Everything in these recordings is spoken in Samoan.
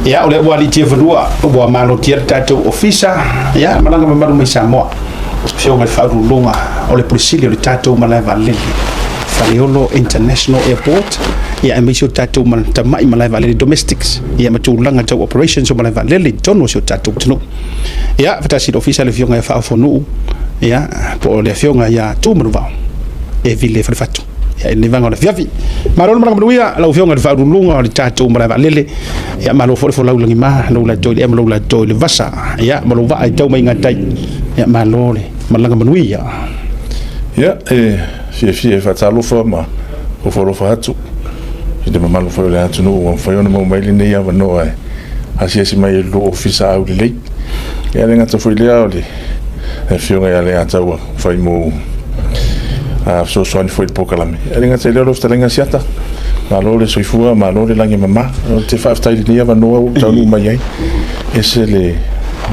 Ia, o lea ua aliitia fanua, ua malotia le tatou ofisa, ia, malaga mamalu mai Samoa. Afioga i le Faauluuluga o le Pule Sili o le tatou malae vaalele Faleolo International Airport, ia aemaise o tatou tamai malae vaalele domestics, ia ma tulaga tau operations o malae vaalele i totonu o si o tatou atunuu. Ia, faatasi i le ofisa le afioga ia Faaofonuu, ia, po o le afioga ia Tumanuvao e Vile Falefatu. Ia, i lenei vaega o le afiafi. Malo le malaga manuia lau afioga i le Faauluuluga o le tatou malae vaalele. Ia, malo foi le folau i lagima, lou lato i le ea ma lou lato i le vasa. Ia, ma lou vaa i tau mai gatai. Ia, malo le malaga manuia. Ia, e fiafia e faatalofa ma ofo alofa atu i le mamalu foi o le atunuu ua mafai ona maua mai lenei avanoa e asiasi mai i lou ofisa aulelei. Ia, e le gata foi i lea o le afioga ia Leiataua Faimou fesoasoani foi i le polokalame. E le gata i lea o lau fetalaiga Asiata, malo le soifua, malo le lagi e mama. Ou te faafetai i lenei avanoa ua ou taunuu mai ai. E ese le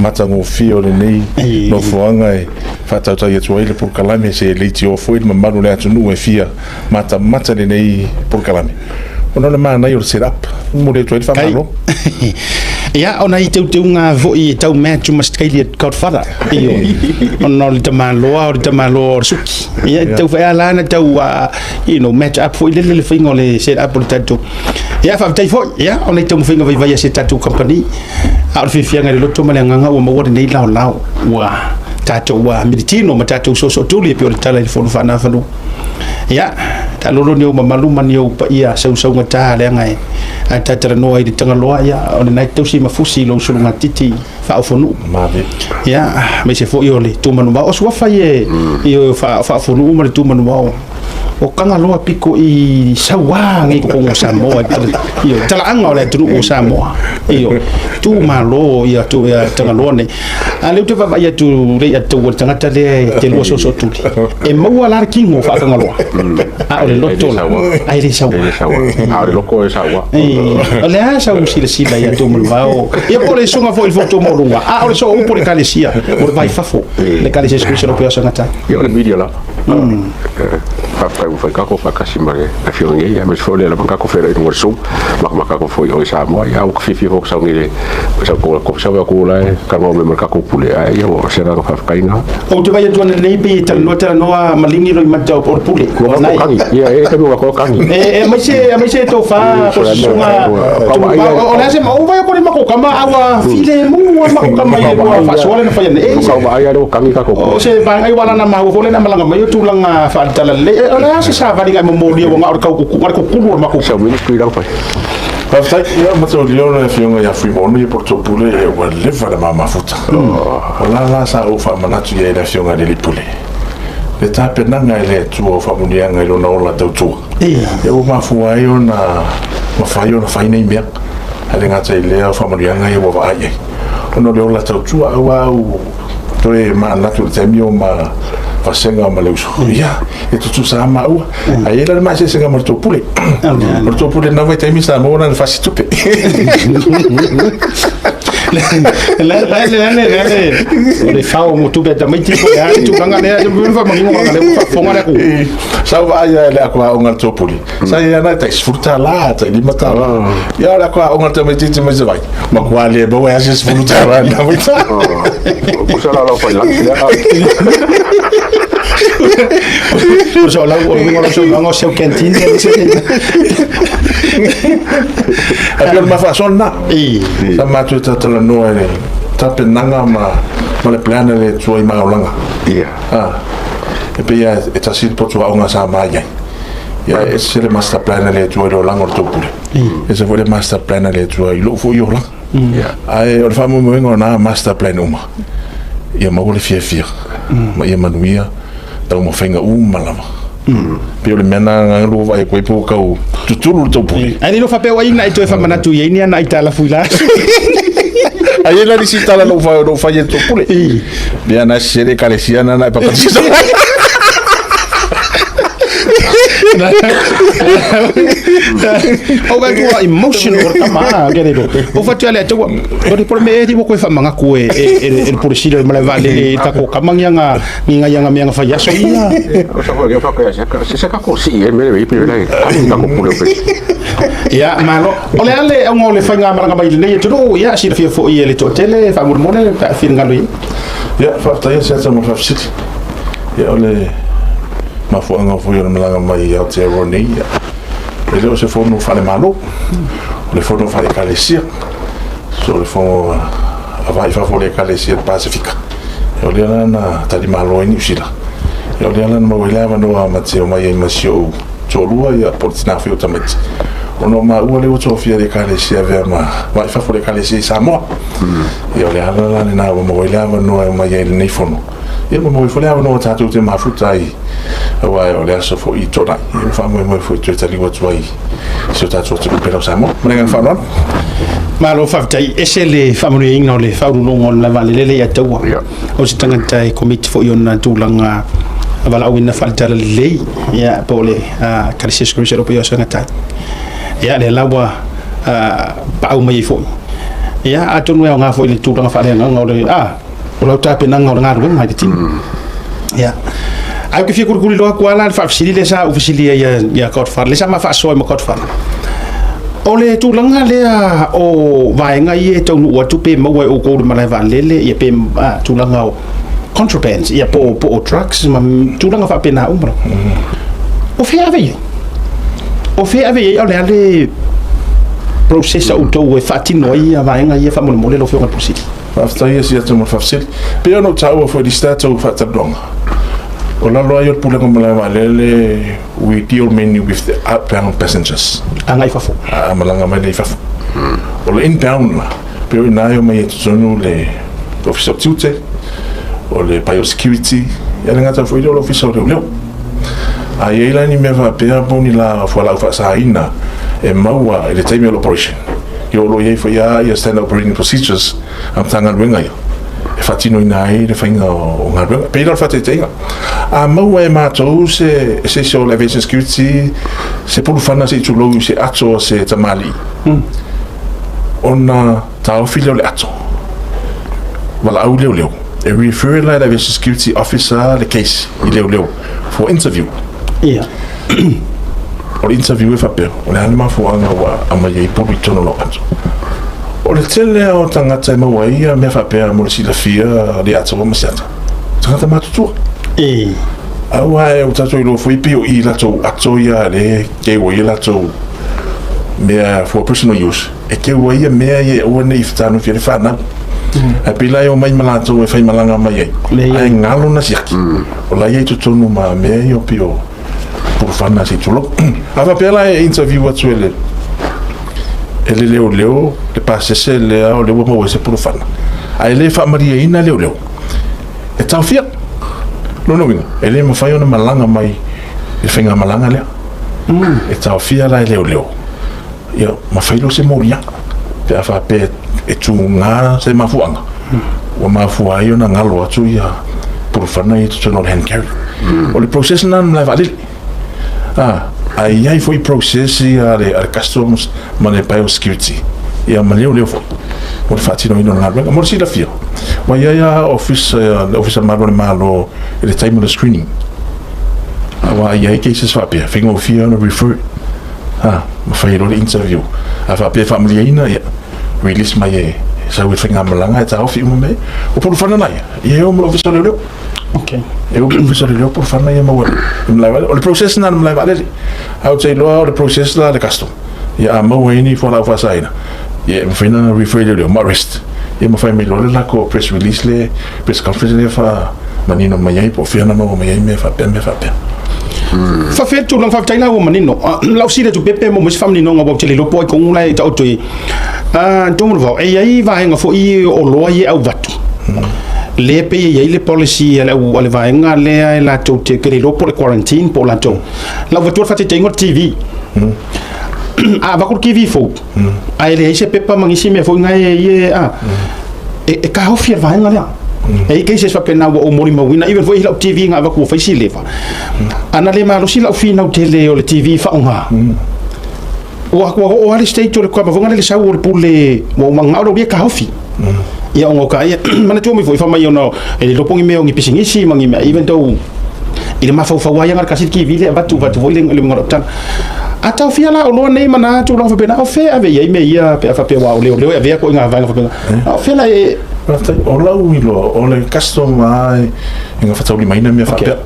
matagofie o lenei nofoaga e faatautai atu ai le polokalame, se leitioa foi le mamalu o le atunuu e fia matamata i lenei polokalame, ona o le manaia o le set up. E momoli atu ai le faamalo. Ia, o nai teuteuga foi e tau match ma Scalia Godfather. Ioe. Ona o le tamaloa, o le tamaloa o le suki. Ia, e tau fai la na tau, match up foi lele le faiga o le set up o le tatou. Ia, faafetai foi. Ia, o nai taumafaiga vaivai a se tatou company. A o le fiafiaga i le loto ma le agaga ua maua lenei laolao. Ua tatou ua militino ma tatou soosootuli e pei o le tala i le fono faanafanua. Ia, taalolo ni ou mamalu ma ni ou paia sausaugata leaga e a tatalanoa i le Tagaloa, ia, o lena e tausi ma fusi i lou sulugatiti faaofonuu. Mave. Ia, aemaise foi o le Tumanuvao. O suafa ia i o faaofonuu ma le Tumanuvao. O Tagaloa pito i sauā nei totonu o Samoa, i talaaga o le atunuu o Samoa. Ioe, tu malo ia tu ia Tagaloa nei. A lea ou te vaavaai atu le ia tau o le tagata lea e te lua soosoo tuli. E maua la le kino faatagaloa. A o le loto la, ai le saua. E le saua. A o le loko e saua. O le a sau silasila ia Tumanuvao. Ia po o le susuga foi i le foto maualuga. A o le soo upu o le ekalesia, o le vai fafo. Le ekalesia Iesu Keriso o Sagata. Ia o le media la. Faafetai ua fai kako faatasi ma le afioga nei, aemaise foi o lea lava na tatou feiloai i luga o le Zoom, matamata atu foi i o i Samoa. Ia, ua ta fiafia foi ou te sau nei i le sau tou kofi sau atu la e talanoa mai ma le tatou pule, ae ia o se agaga faafetai lena. Ou te vaai atu ananei pei e talanoa talanoa maligi loimata o le pule. Ua Nai. kagi. Ia, e taimi ua kagi. E aemaise tofa po o se susuga Tumanuvao. O le a se ou vaai atu i le matou tama a ua filemu lava le matou tama i le ua faasoa lea na fai ananei. Ua tau vaai lava lea ua kagi tatou pule. O se vaega ai ua ala ona maua foi lea na malaga mai o tulaga faale-talalelei. O le a se savali na e momolia ua na o le tau na o le kukulu o le matou Sau ministry la ua fai. Faafetai. Ia, mataulia le afioga ia Fuimaono ia po o le Topule, ua leva le ma mafuta. O la la sa ou faamanatu i ai i le afioga i le Alii Pule, le tapenaga e le Atua o faamanuiaga i lona ola tautua. Ia ua mafua ai ona mafai ona fai nei mea. Ae le gata i lea o faamanuiaga ia ua vaai i ai. Ona o le ola tautua, aua au toe manatu i le taimi o ma vasega ma le uso, ia, e tutusa lava maua. Ae i ai la le maseesega ma le tou pule. O le tou pule i lena vaitaimi sa maua lana fasitupe. Le le le fao mo tupe a tamaiti po o le a le tulaga lea, e faamanino leaga o lea ua faafofoga le atunuu. Sa ou vaai lava i le ako aoga a le tou pule, sa i ai lava tai $10, tai $5. Ia o le ako aoga a le tamaitiiti mai Savaii, matua le maua ai lava se $10 i lena vaitau. Pusa la lau fai lunch lea. O so lau o luga o lau saunoaga o seu canteen. Ae pei o le mafasoa lena. Sa matou talatalanoa i le tapenaga ma le plan a le Atua i maolaga. E pei lava e tasi le potu aoga sa ma i ai. Ia e ese le master plan a le Atua i le olaga o le tou pule. E ese foi le master plan a le Atua i lou foi olaga. Ae o le faamoemoega o na master plan uma, ia maua le fiafia ma ia manuia taumafaiga uma lava. Pei o le mea lena na lua vaai atu ai pe ua tau tutulu le tou pule. Ae le iloa faapea o ai na e toe faamanatu i ai ni ana aitalafu i la aso. Ai e la nisi tala na ou fai e le tou pule. Ia na sese le ekalesia na na e papatiso. O vai tua emotional o tama a ke rero. O fatia le tua. O le pole me e di ko fa manga ku e e e polisi le mala va le ta ko kamang nga ni nga nga me nga fa yaso ia. O sa foi fa ka se se ka ko si e me le pe le ka ko pule pe. Ia malo. O le ale o le fainga maranga mai nei e tulu ia si fia fo i le toatele fa mole ta fi ngalo i. Ia, faafetai e Siata mo le faafesili. Ia, o le mafuaaga foi o le malaga mai i Aotearoa nei, ia, e le o se fono faale-Malo, o le fono faale-Ekalesia. So, o le fono a vaai fafo o le Ekalesia i le Pasefika. Ia, o lea la na talimalo ai Niu Sila. Ia, o lea la na maua ai le avanoa ma te omai ai ma si ou toalua, ia, po o le tina foi o tamaiti. Ona o maua lea ua tofia e le Ekalesia e avea ma vaai fafo o le Ekalesia i Samoa. Ia, o le ala la lena ua maua ai le avanoa e omai ai i lenei fono. Ia, ua maua ai foi le avanoa tatou te mafuta ai, aua o le aso foi i Toonai. Ia, ua faamoemoe foi e toe taliu atu ai i si o tatou atunuu pele o Samoa. Ma le agaga faaaloalo. Malo faafetai, ese le faamanuiaina o le faauluuluga o le malae vaalele ia Taua. O se tagata e commit foi ona tulaga valaauina faale-talalelei, ia, po o le Ekalesia Yesu Keriso o Sagatai. Ia, lea la ua paau mai ai foi. Ia, atonu e aoga foi i le tulaga faaleagaga o le, o lau tapenaga o le galuega i le tino. Ia. Ae ou te fia kulikuli loa atu lava la le faafesili lea sa ou fesili ai ia Godfather, lea sa ma faasoa ai ma Godfather. O le tulaga lea o vaega ia e taunuu atu pe maua e outou i le malae vaalele, ia pe tulaga o contrabands, ia po o drugs ma tulaga faapena uma lava. O fea ave i ai? O fea ave i ai? O le a le process a outou e faatino ai ia vaega ia faamolemole lau Afioga i le Pule Sili? Faafetai e Siata mo le faafesili. E pei ona ou taua foi i le isi tatou faatalanoaga, o lalo ai o le Pulega Malae Vaalele, we deal mainly with the outbound passengers. Agai i fafo. A malaga mai lea i fafo. O le inbound la, pei o i ina e omai ai i totonu le Ofisa o Tiute, o le Biosecurity, ia le gata foi lea o le Ofisa o Leoleo. A i ai la ni mea faapea po o ni la fualaau faasaina e maua i le taimi o le operation, ia o lo o i ai foi lava ia standard operating procedures a Matagaluega ia e faatinoina ai le faiga o galuega. E pei la o le faataitaiga, a maua e matou se se isi o le Aviation Security se pulufana se i tulou i se ato a se tamalii, ona taofi lea o le ato, valaau leoleo, e refer la e le Aviation Security Officer le case i leoleo for interview. Ia. O le interview e faapea, o le a le mafuaaga ua aumai ai pulu i totonu o lau ato. O le tele lava o tagata e maua ai ia mea faapea mo le silafia le atoa ma se ata, tagata matutua. E. Aua e ua tatou iloa foi pei o i latou ato ia lea e keu ai latou mea for personal use. E keu ai ia mea ia e aua ne i fetanofi ai le fanau. Ae pei la e omai ma latou e faimalaga mai ai, ae galo na siaki. O la e i ai totonu ma mea ia pei o pulufana se i tulou. A faapea la e interview atu e le e le leoleo le pasese lea o lea ua maua ai se pulufana, ae le faamalieina leoleo, e taofia. Lona uiga, e le mafai ona malaga mai i le faigamalaga lea. E taofia la e leoleo. Ia, ma fai loa se moliaga pe a faapea e tuga se mafuaaga ua mafua ai ona galo atu ia pulufana ia i totonu o le hand carry. O le process lena na malae vaalele. Ae i ai foi process ia a le customs ma le biosecurity ia ma leoleo foi mo le faatinoina o le galuega. Mo le silafia, ua i ai lava ofisa, le Ofisa Malu o le Malo i le taimi o le screening, aua e i ai cases faapea, faigofie ona refer. Ha, ma fai loa le interview. A faapea e faamalieina, ia, release mai e sau i le faigamalaga e taofi uma mea ia. O Pulufana la ia, ia e o ma le Ofisa o Leoleo. Okay. E o ma le Ofisa o Leoleo Pulufana ia maua i malae vaalele. O le process lena i le malae vaalele. Ae ou te iloa o le process la a le custom. Ia a maua ai ni fualaau faasaina, ia e mafai ona refer i leoleo ma arrest. Ia ma fai mai loa le latou press release le press conference lea e faamanino mai ai po o fea na maua mai ai mea faapea mea faapea. Faafetai tulaga faafetai la ua manino. Lau sili atu pepe mo mo se faamaninoga ua ou te le iloa po o ai tonu la e taoto i Togolevao e i ai vaega foi o oloa ia e auvatu. Lea pei e i ai le policy a le au a le vaega lea e latou te ke le iloa po o le quarantine po o latou. Lau avatua le faataitaiga o le TV. A avatu le TV fou ae leai se pepa ma nisi mea foi na e e taofi e le vaega lea. E i ai cases faapena ua ou molimauina, even foi i lau TV na avatu ua fai si leva. Ana le malosi lau finau tele o le TV faaaoga, ua ua oo lava le stage o le kava le sau o le pule ua ou manao le ulia taofi. Ia ona o ka ia manatua mai foi fai mai ona e le iloa po o ni mea o ni pisinisi ma ni mea even though i le mafaufau lava ia na o le tasi le TV lea e avatu avatu foi le le uiga o lau tala. A taofia la oloa nei ma na tulaga faapena, o fea e ave i ai mea ia pe a faapea aua o leoleo e avea ituaiga vaega faapena. A o fea la e Faafetai. O lau iloa, o le custom lava e gafataulimaina mea faapea.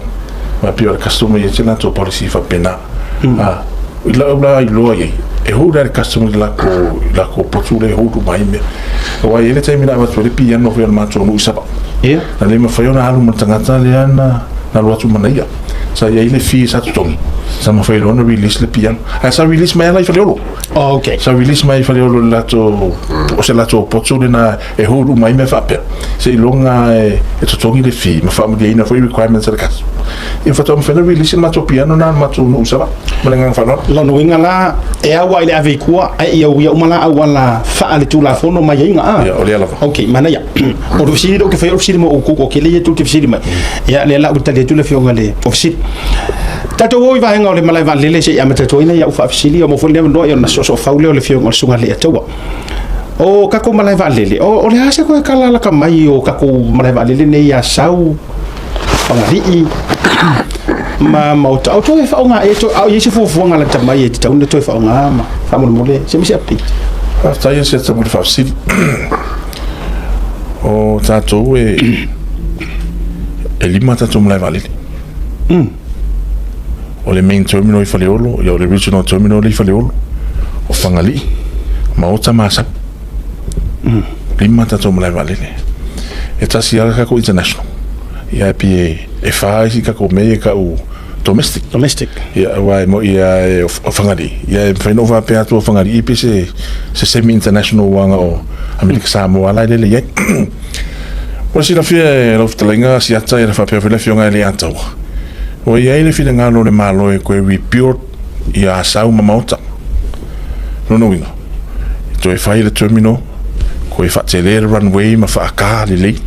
Aua pei o le custom e i ai se latou policy faapena. I lau la iloa i ai, e hold lava le customer i le lakou potu lea e hold uma ai mea. Aua e i ai le taimi na avatu ai le piano foi a le matou nuu i Savaii. Na le mafai ona alu ma le tagata lea na alu atu ma ia. Sa i ai le fee sa totogi, sa mafai loa ona release le piano. Ae sa release mai lava i Faleolo. Sa release mai i Faleolo i le latou, o se latou potu lena e hold uma ai mea faapea. Seiloga e totogi le fee ma faamalieina foi requirements a le customer. Ia faatoa mafai ona release le matou piano lena a le matou nuu i Savaii. Ma le agaga faaaloalo. Lona uiga la, e au lava i le ave i tua, ae ia uia uma la auala faaletulafono ma aiaiga a? Ia, o lea lava. Ok, manaia. O le fesili lea ou te faia, o le fesili mo outou, o tele ia tou te fesili mai. Ia, lea la ua tali atu le Afioga i le Ofisa Sili. Tatou o i vaega o le malae vaalele se i amata atu ai nai au faafesili, o mo foi le avanoa ona soosoofau lea o le Afioga o le Susuga Leiataua. O tatou malae vaalele, o le a se toe tala lata mai o tatou malae vaalele nei ia Asau, Fagalii ma Maota? O toe faaaoga ea, a o i ai se fuafuaga lata mai e tatau ona toe faaaoga ma faamolemole se ma se update? Faafetai e Siata mo le faafesili. O tatou e 5 tatou malae vaalele. O le main terminal i Faleolo, ia o le regional terminal lea i Faleolo, o Fagalii, Maota ma Asau. 5 tatou malae vaalele. E tasi lava le tatou international. Ia e pei e 4 isi tatou mea ia e tau domestic. Domestic. Ia aua e moi lava o Fagalii, ia e mafai ona ou faapea atu o Fagalii pei se semi-international aua o Amerika Samoa la e lele i ai. Ua silafia e lau fetalaiga Asiata ia faapea foi le Afioga i le Ataua. Ua i ai le finagalo o le Malo e toe rebuild ia Asau ma Maota. Lona uiga, e toe fai le terminal, toe faatele le runway ma faaka lelei,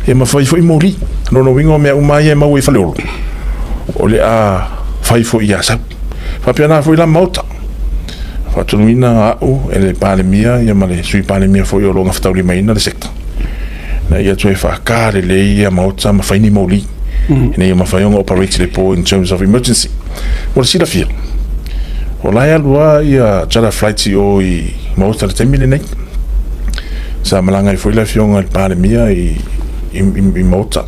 e mafai foi moli. Lona uiga o mea uma ia e maua i Faleolo, o le a fai foi i Asau. Faapena foi la Maota. Faatonuina au e le Palemia ia ma le Sui Palemia foi o lo o gafataulimaina le sector, ina ia toe faaka lelei ia Maota ma fai ni moli, ina ia mafai ona operate i le po in terms of emergency. Mo le silafia, o la e alu lava ia charter flights i o i Maota i le taimi lenei. Sa malaga ai foi le Afioga i le Palemia i Maota.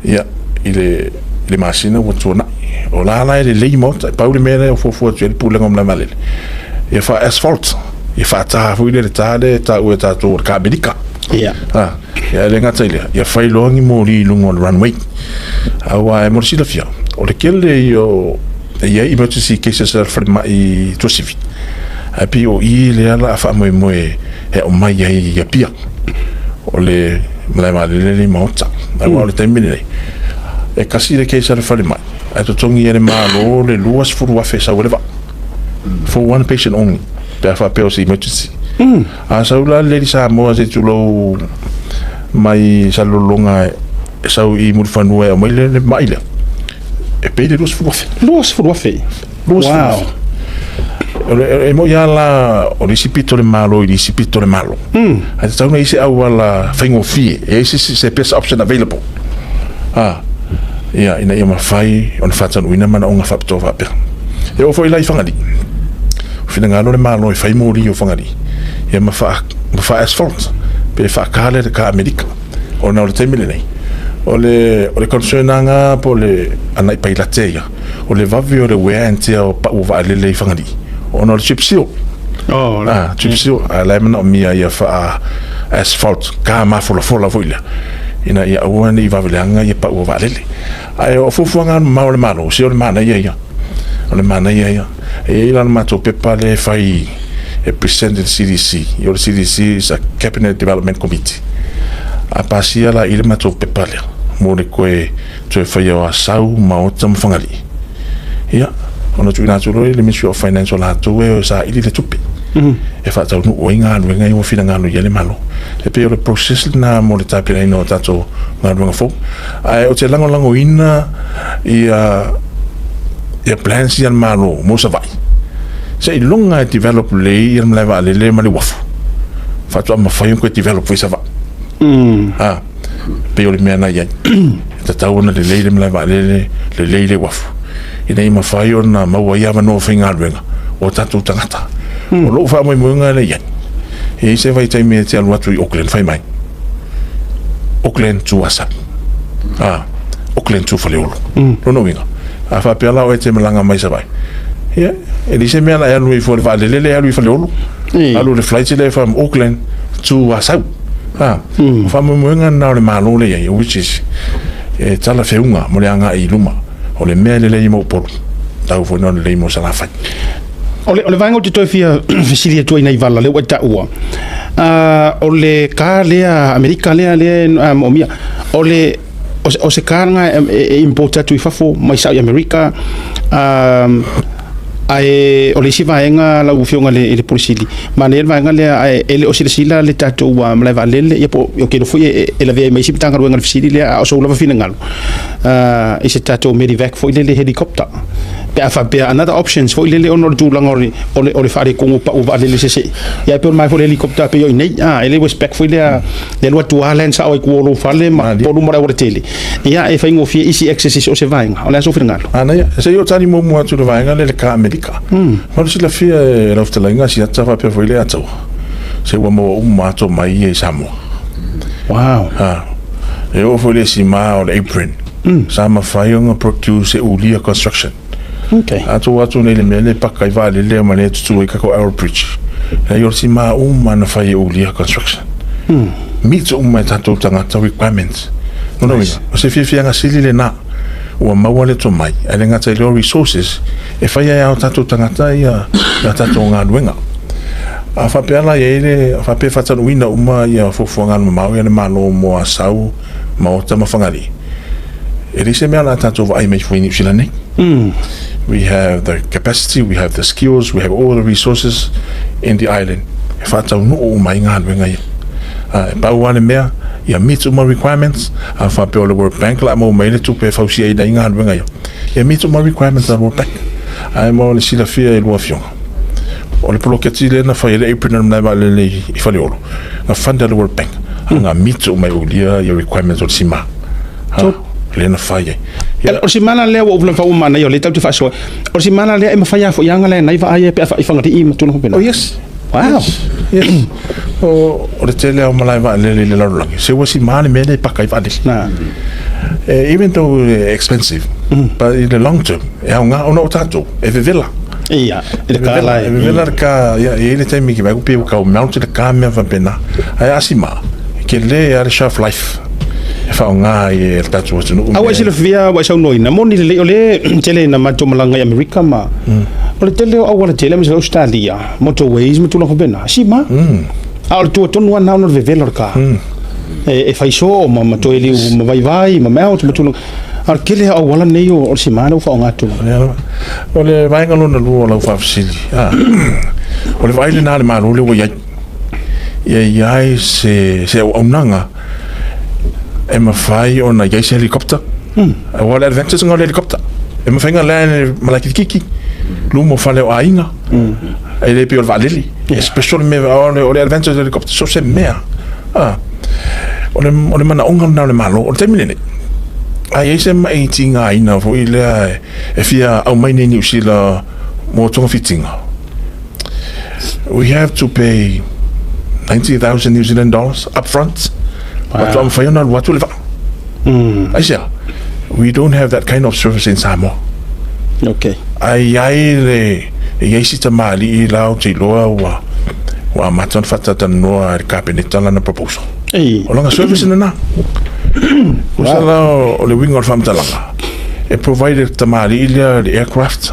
Ia, i le masina ua tuanai. O la la e lelei Maota, e pau le mea lea e fuafua atu i ai le Pulega o Malae Vaalele, ia faa-asphalt, ia faata foi lea le ta lea e taua e tatou o le Kamelika. Ia. Ia e le gata i lea, ia fai loa ni moli i luga o le runway. Aua e mo le silafia, o le tele ia o e i ai emergency cases a le falemai i Tuasivi, ae pei o i lea o le a faamoemoe e aumai ai i Apia. O le malae vaalele lea i Maota. Aua o le taimi lenei, e tasi le case a le falemai, ae totogi e le Malo le $20,000 e sau ai le vaa. For one patient only, pe a faapea o se emergency. A sau la le Lady Samoa se i tulou mai Salelologa e sau i Mulifanua e aumai le mai lea, e pay le $20,000. $20,000? Wow. E moi lava la o le isi pito o le Malo i le isi pito o le Malo. Ae tatau ona i ai se auala faigofie, e i ai se best option available. Ia, ina ia mafai ona faataunuuina manaoga faapitoa faapea. E oo foi la i Fagalii, o finagalo le Malo e fai moli o Fagalii, ia ma faa-asphalt, pe faaka lea i le ka Amerika. Ona o le taimi lenei, o le concern lava na po o le anai pailate ia, o le vave o le wear and tear o pau o vaalele i Fagalii, ona o le chip seal. Chip seal, a o la e manaomia ia faa-asphalt, ka mafolafola foi lea, ina ia aua ne i vave leaga ia pau o vaalele. Ae o fuafuaga mamao a le Malo, se o le manaia ia. O le manaia ia. E i ai la le matou pepa lea e fai e present i le CDC. O le CDC is a Cabinet Development Committee. A pasia la i le matou pepa lea mo le toe toe faia o Asau, Maota ma Fagalii, ia, ona tuuina atu loa i le Ministry of Finance o latou e saili le tupe. E faataunuu ai galuega ia ua finagalo i ai le Malo. E pei o le process lena mo le tapenaina o tatou galuega fou. Ae ou te lagolagoina ia ia plans ia a le Malo mo Savaii. Seiloga e develop lelei ia le malae vaalele ma le uafu, faatoa mafai ona toe develop foi Savaii. A, pei o le mea na i ai. E tatau ona lelei le malae vaalele, lelei le uafu, ina ia mafai ona maua ai avanoa faigaluega o tatou tagata. O lou faamoemoega lea i ai, e i ai se vaitaimi e te alu atu i Auckland fai mai, Auckland to Asau, a, Auckland to Faleolo. Lona uiga, a faapea la oe e te malaga mai Savaii, ia, e leai se mea la e alu ai fua i le vaalele lea e alu i Faleolo. Alu i le flight lea from Auckland to Asau. A, o faamoemoega lena o le Malo lea i ai, which is e talafeuga mo le agai i luma. O le mea e lelei mo Upolu, tau foi ona lelei mo Salafai. O le, o le vaega ou te toe fia fesili atu ai nai vala lea ua e taua, o le ka lea Amerika lea lea e moomia, o le o se, o se ka lena e, e import atu i fafo mai sao i Amerika, ae o le isi vaega lau Afioga i le Pule Sili, manaia le vaega lea, ae e le o silasila le tatou malae vaalele, ia po o ke foi e, e lavea ai ma isi Matagaluega i le fesili lea, a o sou lava finagalo i se tatou medevac foi lele helicopter pe a faapea another options foi lele ona o le tulaga o le, o le, o le faaletonu pau vaalele sese. Ia e pei o le mai foi le helicopter pei o i nei, a, e le Westpac foi lea, le alu atu lava land sao ai tua o lou fale ma polu ma le auala tele. Ia e faigofie easy access i so o se vaega. O le a sou finagalo? Manaia. Se i ou tali muamua atu i le vaega lea i le ka Amerika. Mo le silafia e lau fetalaiga Asiata faapea foi le Ataua, se ua maua uma ato mai ia i Samoa. Wow. Ha. E oo foi le isi ma o le apron. Sa mafai ona produce e Ulia Construction. Okay. A tuu atu nei le mea le paka i vaalele ma le tutu ai kako Arrow Bridge. Leai o le sima uma na fai e Ulia Construction. Meet uma e tatou tagata requirements. Lona uiga, o se fiafiaga sili lena ua maua le tomai, ae le gata i lea o resources e fai ai e o tatou tagata ia a tatou galuega. A faapea la i ai le, faapea e faatanuuina uma ia fuafuaga alumamao ia a le Malo mo Asau, Maota ma Fagalii, e leai se mea o le a tatou vaai mai fua i Niu Sila nei. We have the capacity, we have the skills, we have all the resources in the island e faataunuu uma ai galuega ia. E pau lava le mea, ia meet uma requirements, a faapea o le World Bank o le a maua mai ai le tupe e fausiaina ai galuega ia, ia meet uma requirements a le World Bank. Ae mo le silafia e lua afioga, o le poloketi lea na fai ai le apron o le malae vaalele i Faleolo, na fund e le World Bank, a na meet uma e ulia ia requirements o le sima. Ha, lea na fai ai. Ia, o le simana lea ua ou fai ua manaia o lea tatou te faasoa. O le simana lea e mafai lava foi lava ona lanai vaai ai pe a i Fagalii ma tulaga faapena. Oh yes. Wow. Yes. Yes. O, o le tele o malae vaalele i le lalolagi, se ua sima le mea lea e paka ai vaalele. Na. Even though expensive, but in the long term, e aoga ona o tatou, e vevela. Ia, i le ka la e. Vevela le ka, ia, e i ai le taimi ki vaai ku pei ua kau mount le ka mea faapena. Ae a sima, ke le a le shelf life e faaaoga ai e le tatou atunuu. A ua e silafia ua e saunoaina, moni lelei o lea e tele ina matou malaga i Amerika ma o le tele o auala tele aemaise foi Ausetalia, motorways ma tulaga faapena, sima. A o le tua tonu lava lena ona o le vevela o le ka. E fai soo ma toe liu ma vaivai ma mount ma tulaga. A o le tele o auala nei o le sima lea ua faaaoga atu. O le vaega lona lua o lau faafesili, o le vaai lena a le Malo lea ua i ai, ia i ai se, se auaunaga e mafai ona i ai se helicopter. Aua o le advantage lena o le helicopter, e mafai ona land i le malae kitikiti, luma o fale o aiga, e le pei o le vaalele. E special le mea, o le advantage o le helicopter, so se mea. O le, o le manaoga lena o le Malo. O le taimi lenei, a i ai se ma'i tigaina foi lea e fia aumai nei i Niu Sila mo togafitiga, we have to pay 90,000 New Zealand dollars up front. Wow. Faatoa mafai ona alu atu le vaa. Aisea? We don't have that kind of service in Samoa. Okay. Ae i ai le, e i ai si tamalii la ou te iloa ua, ua amata ona faatatalanoa e le Kapeneta lana proposal. Ei. O lana service lena. Tusa la o le uiga o le faamatalaga, e provide e le tamalii lea le aircraft,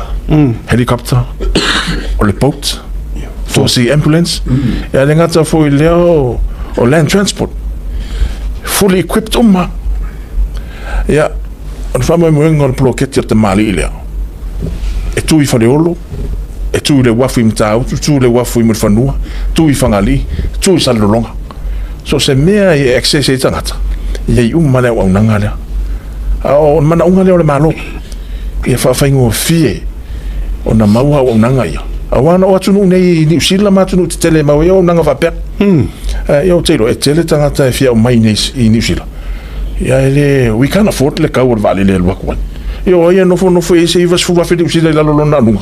helicopter, o le boat, 4C ambulance, e le gata foi lea o, o land transport. Fully equipped uma. Ia, o le faamoemoega o le poloketi a le tamalii lea, e tu i Faleolo, E tu i le uafu i Matautu, tu i le uafu i Mulifanua, tu i Fagalii, tu i Salelologa. So o se mea e access ai tagata, e i ai uma le auaunaga lea. A o le manaoga lea o le Malo, ia faafaigofie ona maua auaunaga ia. Aua na o atunuu nei i Niu Sila ma atunuu tetele e maua ai auaunaga faapea. Ia ou te iloa e tele tagata e fia aumai nei i Niu Sila. Ia e le, we can't afford le kau o le vaalele e alu atu ai. Ia o ai e nofonofo i ai se 90,000 Niu Sila i lalo o lona aluga?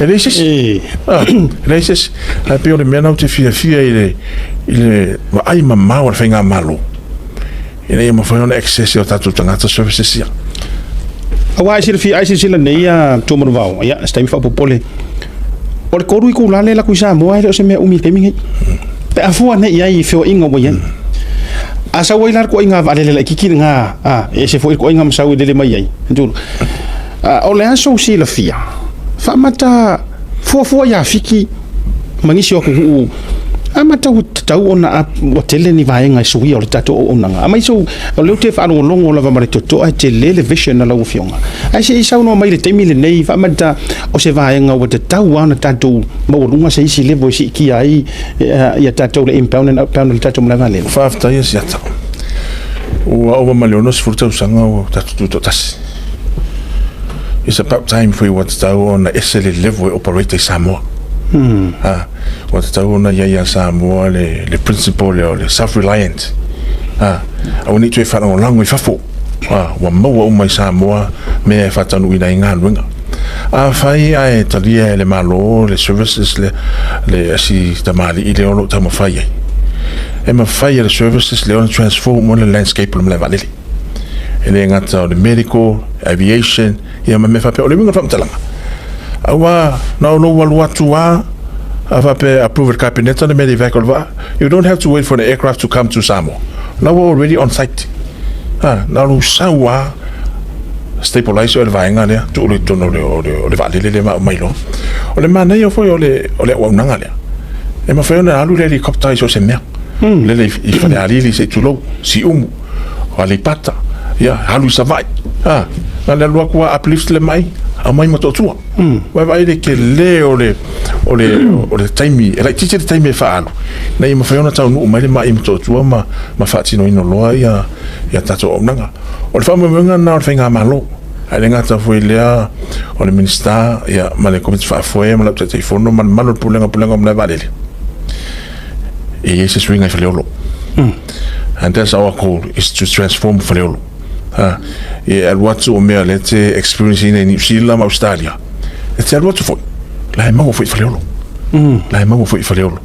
E leai se isi. Ah, e leai se isi. Ae pei o le mea lena ou te fiafia i le, i le vaai mamao a le faigamalo ina ia mafai ona access e o tatou tagata services ia. Aua ai silafia, ai silasila nei a Tuamanuvao, ia, se taimi faapopole. O le 3 itula lea e alu atu i Samoa e le o se mea umi i le taimi lenei. Pe a fua nei i ai i feoaiga ua i ai. A sau ai la le toaiga vaalele laitiiti lena, a, e ese foi le toaiga ma sau e lele mai ai. A, o le a sou silafia, faamata fuafua ia Fiti ma nisi o atunuu amata ua tatau ona ua tele ni vaega e suia o le tatou auaunaga. Aemaise o lea ou te faalogologo lava ma le totoa e tele le vision a lau Afioga. Ae se i saunoa mai i le taimi lenei, faamata o se vaega ua tatau lava ona tatou maualuga se isi level e siitia ai ia tatou le inbound and outbound o le tatou malae vaalele. Faafetai Asiata. Ua ova ma le 60 tausaga ua tatou tutoatasi. It's about time foi ua tatau ona ese le level e operate ai Samoa. Ha, ua tatau ona i ai ia Samoa le, le principle lea o le self-reliant. Ha, aua ne i toe faalagolago i fafo. Ha, ua maua uma i Samoa mea e faataunuuina ai galuega. Afai ae talia e le Malo le services lea, le asi tamalii lea o lo o taumafai ai, e mafai e le services lea ona transform le landscape o le malae vaalele. E le gata o le medical, aviation, ia ma mea faapea. O le uiga o le faamatalaga, aua na o lou alu atu lava a faapea e approve e le Kapeneta le medevac o le vaa, you don't have to wait for the aircraft to come to Samoa. La ua already on site. Ha, na o lou sau lava stabilize oe le vaega lea, tuu loa i totonu o le, o le, o le vaalele lea ma aumai loa. O le manaia foi o le, o le auaunaga lea, e mafai ona alu le helicopter i so o se mea. Lele i, i Falealili se i tulou, Siumu, o Aleipata, ia, alu i Savaii. Ha, na le alu atu lava uplift le mai, aumai Motootua. Vaai le tele o le, o le, o le taimi, e laitiiti le taimi e faaalu, ina ia mafai ona taunuu mai le mai i Motootua ma, ma faatinoina loa ia, ia tatou auaunaga. O le faamoemoega lena o le Faigamalo, ae le gata foi i lea o le Minisita ia, ma le Komiti Faafoe ma lau Taitaifono ma le mamalu o le Pulega Pulega o Malae Vaalele, e i ai se suiga i Faleolo. And that's our goal, is to transform Faleolo. Ha, e alu atu o mea lea e te experience ina i Niu Sila ma Australia, e te alu atu foi, la e maua foi i Faleolo. La e maua foi i Faleolo.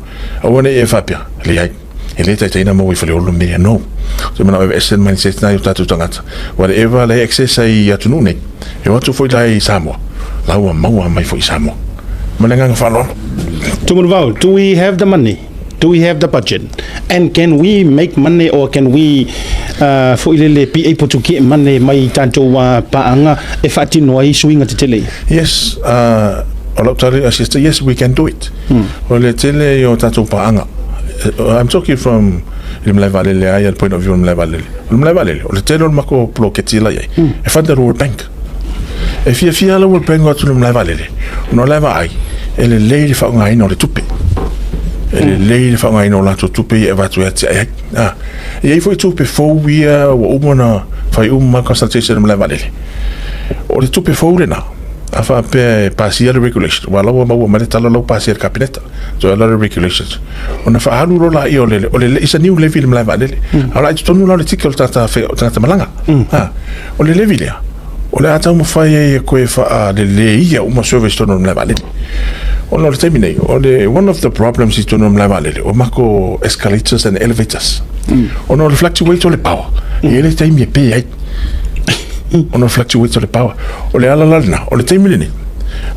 Aua ne i e faapea, leai, E le taitai na maua i Faleolo mea, no. Ou te manao e aveese le mindset na i o tatou tagata. Whatever la e access ai i atunuu nei, e o atu foi la i Samoa, la ua maua mai foi i Samoa. Ma le agaga faaaloalo. Tumanuvao, do we have the money? Do we have the budget? And can we make money or can we uh, foi lele be able to get money mai tatou uh, paaga e faatino ai suiga tetele ia? Yes, o lau tali a sister, yes, we can do it. O le tele i o tatou paaga. I'm talking from i le malae vaalele lava ia, le point of view o le malae vaalele. O le malae vaalele, o le tele o le matou poloketi la i ai, e fund e le World Bank. E fiafia lava le World Bank o atu i le malae vaalele, ona o la e vaai, e lelei le faaaogaina o le tupe. E lelei le faaaogaina o latou tupe ia e avatu e atiae ai. E i ai foi tupe fou ia ua uma ona fai uma consultation a le malae vaalele. O le tupe fou lena, a faapea e pasia le regulation, aua la ua maua mai le tala la ua pasia e le Kapeneta, so e ala le regulations, ona faaalu loa laia o le, o le, it's a new levy i le malae vaalele. A o la e i totonu la o le ticket o le tagata, o tagata malaga. O le levy lea, o le a taumafai ai e toe faaleleia uma service i totonu o le malae vaalele. Ona o le taimi nei, o le one of the problems i totonu o le malae vaalele, o mako escalators and elevators. Ona o le fluctuate o le power, e i ai le taimi e pe ai. Ona o le fluctuate o le power. O le ala la lena, o le taimi lenei,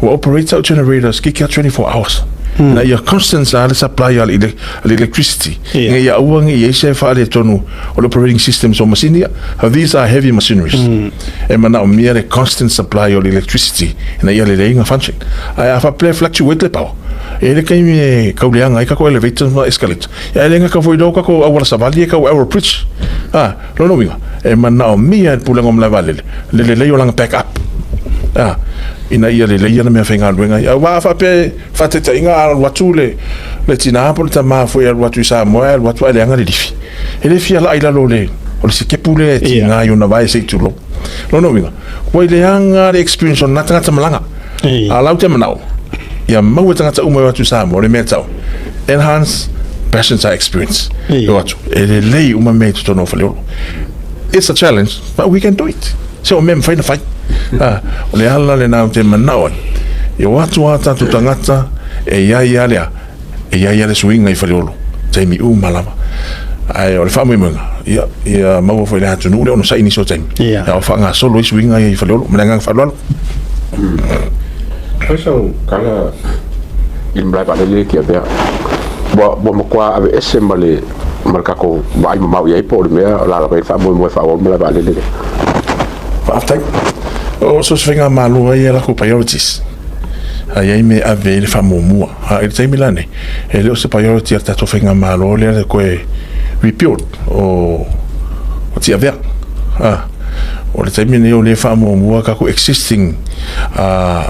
ua operate au generators ki kia 24 hours. Ina ia constant lava le supply a le electricity. Ina ia aua ne i ai se faaletonu o le operating systems o masini ia. These are heavy machineries. E manaomia le constant supply o le electricity ina ia lelei ona function. Ae a faapea e fluctuate le power, e i ai le taimi e kauleaga ai tatou elevators ma escalators. Ae le gata foi i lea o tatou auala savali e tau Arrow Bridge. Lona uiga, e manaomia e le Pulega o Malae Vaalele le lelei o lana back up. ina ia lelei ana meafaigaluega ia. Aua a faapea e faataitaiga a alu atu le le tina po o le tama foi e alu atu i Samoa ae alu atu ae leaga le lifi, e le fia laa i lalo o le o le sikepu lea e tiga i ona vae se i tulou. Lona uiga, ua i leaga le experience o lena tagata malaga. A o la ou te manao, ia maua e tagata uma e o atu i Samoa le mea e tau, enhance passenger experience. E o atu, e lelei uma mea i totonu o Faleolo. It's a challenge, but we can do it. Se o mea e mafai ona fai. A, o le ala lena ou te manao ai, e o atu a tatou tagata e i ai lava le a, e i ai lava le suiga i Faleolo, taimi uma lava. Ae o le faamoemoega, ia, ia maua foi e le atunuu le onosai i nisi o taimi, a o faagasolo ai suiga ia i Faleolo. Ma le agaga faaaloalo. Fai sau tala i le malae vaalele i Tiavea. Ua, ua matua aveese ma le, ma le tatou vaai mamao i ai po o le mea o le a lava ai le faamoemoe e faaauau le malae vaalele lea. Faafetai. O so o se faigamalo ai ia latou priorities. A i ai mea e ave ai le faamuamua. A i le taimi la nei, e le o se priority a le tatou faigamalo lea le toe rebuild o o Tiavea. A, o le taimi nei o lea e faamuamua tatou existing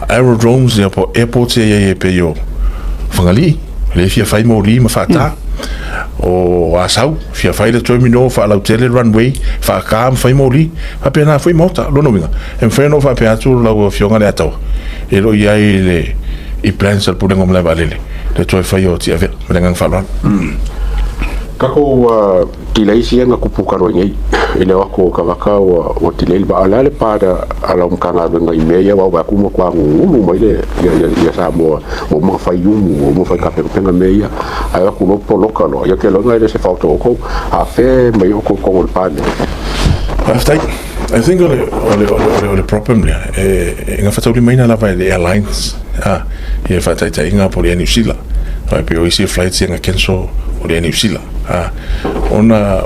aerodromes ia po o airports ia e i ai e pei o Fagalii, lea e fia fai moli ma faata. O Asau, fia fai le terminal, faalautele le runway, faata ma fai moli. Faapena foi Maota. Lona uiga, e mafai ona ou faapea atu lau Afioga Leiataua, e le o i ai le i plans a le Pulega o Malae Vaalele le toe faia o Tiavea. Ma le agaga faaaloalo. Tatou delays ia na tupu talu ai nei i le o atu o tagata ua ua delay le vaa. O le a le part a lau Matagaluega i mea ia aua ua vaai atu ua matua gugulu mai le ia ia ia Samoa ua uma ona fai umu ua uma ona fai tapenapena mea ia ae o atu loa poloka loa ia ou te iloa e le o se fault o outou. A fea mai outou i totonu o le Palemene? Faafetai. I think o le o le o le o le problem lea e e gafataulimaina lava e le airlines a ia faataitaiga po o le Air New Zealand. Aua e pei o isi flights ia na cancel o le Air New Zealand. A ona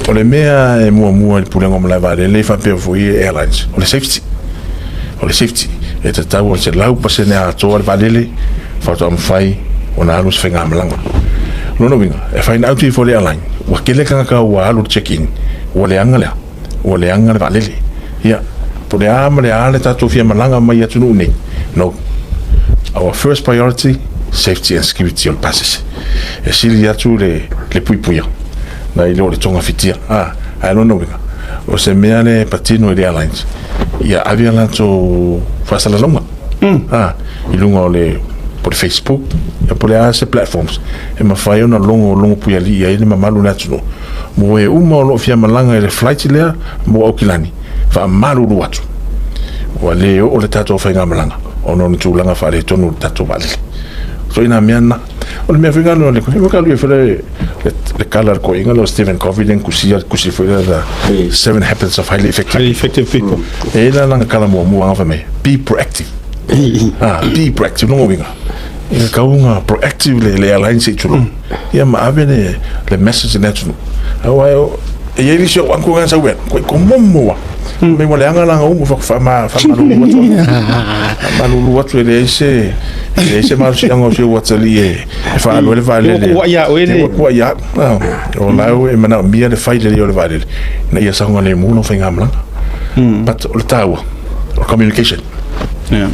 o le mea e muamua i le Pulega o Malae Vaalele faapea foi airlines o le safety. O le safety e tatau ona 100% atoa le vaalele faatoa mafai ona alu se faigamalaga. O lona uiga, e find out ifo le airline ua tele tagata ua alu i le check in ua leaga le a? Ua leaga le vaalele. Ia, po o le a ma le a le tatou fia malaga mai i atunuu nei, no. Our first priority, safety and security o le pasese. E sili atu le, le puipuia nai lo le togafitia. A, ae lona uiga, o se mea lea e patino i le airlines, ia ave a latou faasalalauga. A, i luga o le, po o le Facebook, ia po o le a se platforms e mafai ona logo logo puialii ai le mamalu o le atunuu mo e uma o lo o fia malaga i le flight lea mo Aukilani, faamalulu atu, ua le oo le tatou faigamalaga ona o ni tulaga faaletonu o le tatou vaalele. So ina mea na, o le mea foi galo le ko ka lui fele le kala le koinga lo Stephen Covey le kusi kusi foi la Seven Habits of Highly Effective Highly Effective People. E la langa kala mua mua anga mai be proactive. Ah, be proactive no winga. Ia kaunga proactive le le airline se tulo. Ia ma ave le le message le atunuu. Aua e e iai nisi o uncle nga sau ko ko momo wa. Me wale anga langa umu fa fa ma fa malulu atu. Malulu atu e leai se e leai se malosiaga o si ou atalii e e faalu ai le vaalele. Ua kuai ia oe le. Ua kuai ia. O lau e manaomia le fai lelei o le vaalele ina ia saogalemu lau faigamalaga. But o le taua o le communication. Yeah.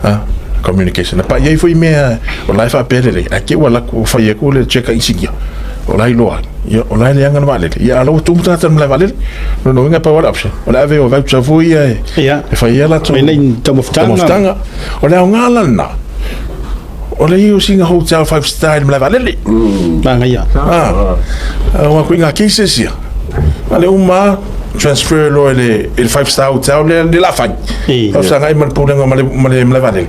Ah, communication. Na paia ai foi mea o la e faapea lelei, ae te i ua alu atu ua fai atu le check a inisinia, o la e iloa ai, ia, o la e leaga le vaalele. Ia, a o la ua tumu tagata i le malae vaalele. O lona uiga e pau lava le option, o le ave o voucher foi ia e, Ia. e fai ai a latou Mai nei taumafataga. taumafataga. O le aoga la lena, o le using a hotel five star i le malae vaalele. Manaia. Ah, aua koe i ngā cases ia. A le uma lava, transfer loa i le, i le five star hotel lea, le la fai. E. Tau sagai ma le pulega ma le, ma le malae vaalele.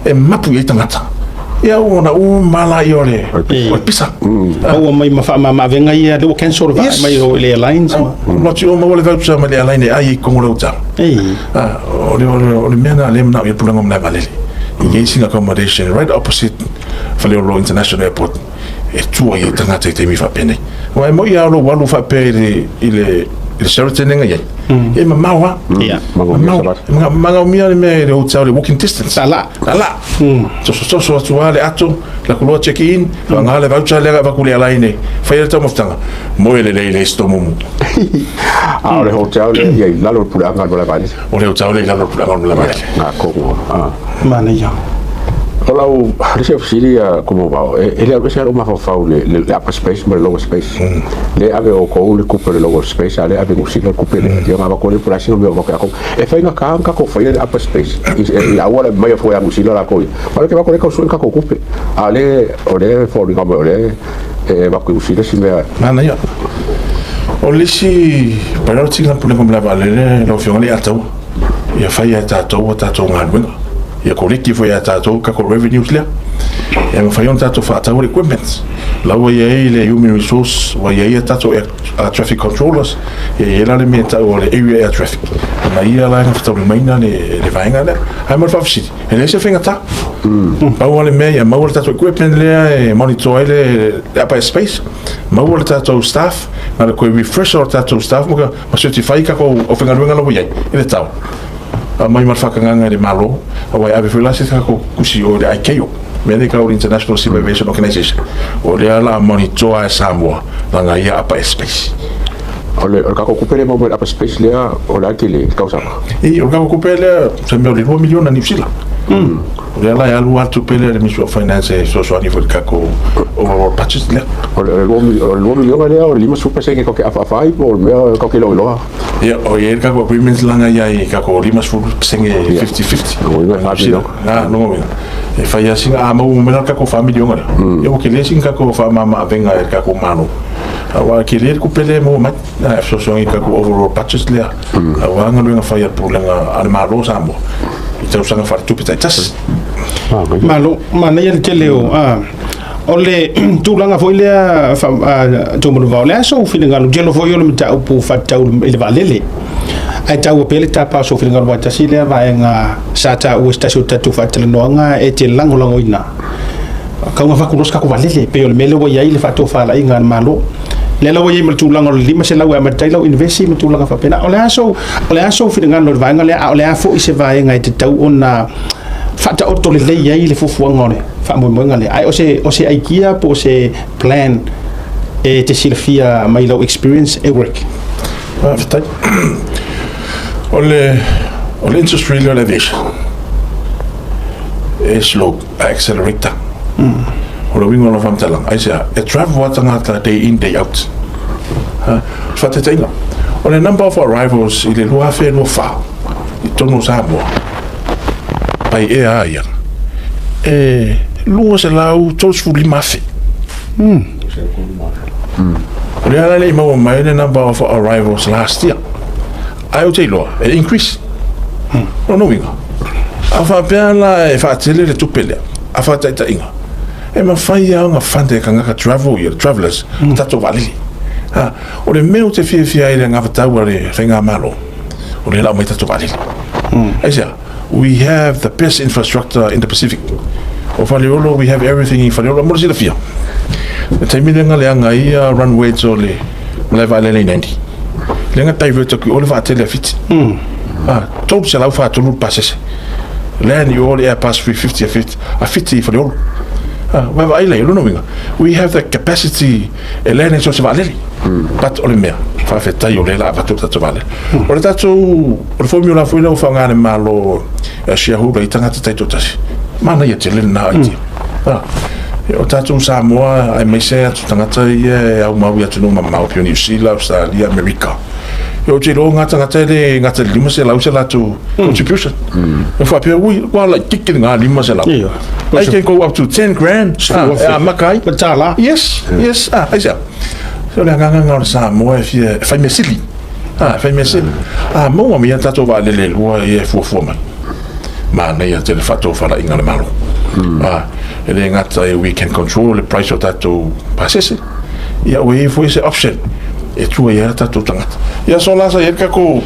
E mapu i ai tagata. Ia ua ona uma lava laia o le, o le pisa. Maua mai ma faamamaavega ia, lea ua cancel le vaa Yes. mai o le airlines. ma- Lotu o maua le voucher ma le airline e ai i Kongo le hotel. E. Ah, o le, o le, o le mea na lea manao i le pulega o malae vaalele. I iai sina accommodation right opposite Faleolo International Airport e tua i ai tagata i taimi faapenei. Aua e moi lava lou alu faapea i le, i le, i le Sheraton lea na i ai. E mamao lava. Ia. Mamao. Manaomia le mea i le hotel, le walking distance. Lala. Lala. Tosotoso atu lava le ato, laku loa check in, faaaoga le voucher lea avatu i le airline e fai ai le taumafataga, moe lelei i le isi tomumu. A o le hotel lea ia i lalo o le puleaga o le malae vaalele. O le hotel lea i lalo o le puleaga o le malae vaalele. Ngā koko. Manaia. O lau le isi fesili ia Komuvao, e le alu ese lou mafaufau i le upper space ma le lower space. Le ave o kou le kupe o le lower space, a le ave Niu Sila le kupe lea. Ia ona avatu lea po o le a sina mea o avatu ia kou. E faigata ona tatou faia le upper space i auala e mai fua ia Niu Sila latou ia. A o lea e avatu lea tau sue ni tatou tupe. A o lea o lea e foliga mai o lea e avatu i Niu Sila si mea. Manaia. O le isi priority na pulega o malae vaalele lau Afioga le Ataua, ia fai e tatou a tatou galuega. Ia koleki foi ia tatou tatou revenues lea. E mafai ona tatou faatau le equipment. La ua i ai le human resource, ua i ai a tatou air traffic controllers, ia i ai la le mea e tau o le area air traffic. Ona ia la e gafataulimaina le vaega lea. Ae mo le faafesili, e leai se faigata. Pau lava le mea ia maua le tatou equipment lea e monitor ai le upper airspace, maua le tatou staff, na le toe refresh o le tatou staff ma certify tatou aufaigaluega la ua i ai i le tau. Aumai ma le faatagaga e le Malo, aua e ave foi la se tatou tusi o le ICAO, mea lea e tau o le International Civil Aviation Organization, o lea o le a monitor e Samoa lana ia upper airspace. O le tatou tupe lea e maua mai le upper space lea, o le a le tele i le tausaga? I, o le tatou tupe lea, se mea o le $2 miliona Niu Sila. O lea la e alu lava le tupe lea i le Ministry of Finance e fesoasoani foi i le tatou overall budget lea. O le $2 miliona lea o le 50% tatou te afaafa ai po o le mea tatou te iloiloa? Ia, o i ai le tatou agreement lana i ai i tatou 50% 50-50. Lona uiga e $4 miliona. Ah, lona uiga, e fai lava sina, a maua mai la le tatou $4 miliona lea, ia ua tele sina tatou faamama-avega e le tatou Malo. Aua e tele le tupe lea e maua mai, e fesoasoani i le tatou overall budget lea, aua galuega fai a le Pulega a le Malo o Samoa i tausaga faaletupe taitasi. Malo, manaia le tele o, O le tulaga foi lea Tuamanuvao, o le a sou finagalo, tele foi o le mataupu faatatau i le vaalele, ae taua pea le tapa o sou finagalo aua tasi lea vaega sa taua i se tasi o tatou faatalanoaga e te lagolagoina tau avatu loa se tatou vaalele, pei o le mea lea ua i ai le faatofalaiga a le Malo. Lea la ua i ai ma le tulaga o le 500 e amata ai lau invest ma tulaga faapena. O le a sou, o le a sou finagalo i le vaega lea, a o le a foi se vaega e tatau ona faataoto lelei ai le fuafuaga o le faamoemoega lea. Ae o se, o se aikia po o se plan e te silafia mai lau experience e work. Faafetai. O le, o le industry lea o le aviation, e slow, a accelerate. O le uiga o lau faamatalaga, aisea, e travel lava tagata day in day out. Ha, faataitaiga, o le number of arrivals i le 2024 i totonu o Samoa, by air a ia, e 235,000. O lea la e le i maua mai le number of arrivals last year. Ae ou te iloa, e increase. O lona uiga, a faapea la e faatele le tupe lea, a faataitaiga, e mafai lava ona fund e tagata travel ia, travelers, tatou vaalele. Ha, o le mea ou te fiafia ai i le anavatau a le Faigamalo, o lea o le a aumai tatou vaalele. Aisea? We have the best infrastructure in the Pacific. O Faleolo, we have everything in Faleolo. Mo le silafia, le taimi lea na leaga ai runways o le malae vaalele i Nandi, lea na divert atu i o le vaatele a Fiti. Ah, 343 le pasese. Land i o le Airbus 350 a Fiti, a Fiti i Faleolo. Ah, vaavaai la i ai, lona uiga, we have the capacity e land ai so o se vaalele. But o le mea, faafetai o lea o le a avatu le tatou vaalele. O le tatou, o le formula foi lea ua faaaoga e le Malo e shareholder i tagata taitoatasi, manaia tele lena idea. Ah, o tatou Samoa aemaise atu tagata ia e aumau i atunuu mamao pei o Niu Sila, Australia, Amerika. Ou te iloa o ngā tagata e le gata i le 500 se latou contribution. E faapea, ui, ua laitiiti ngā 500. I can go up to 10 grand, ah, e amata ai. $. Yes, yes, ah, aisea. O le agaga lena o le Samoa e fia, e fai mea sili. Ah, e fai mea sili. A maua mai a tatou vaalele e lua ia e fuafua mai. Manaia tele faatofalaiga a le Malo. Ah, e le gata e we can control le price o tatou pasese, ia ua i ai foi se option e tua i ai a tatou tagata. Ia so la sa i ai le tatou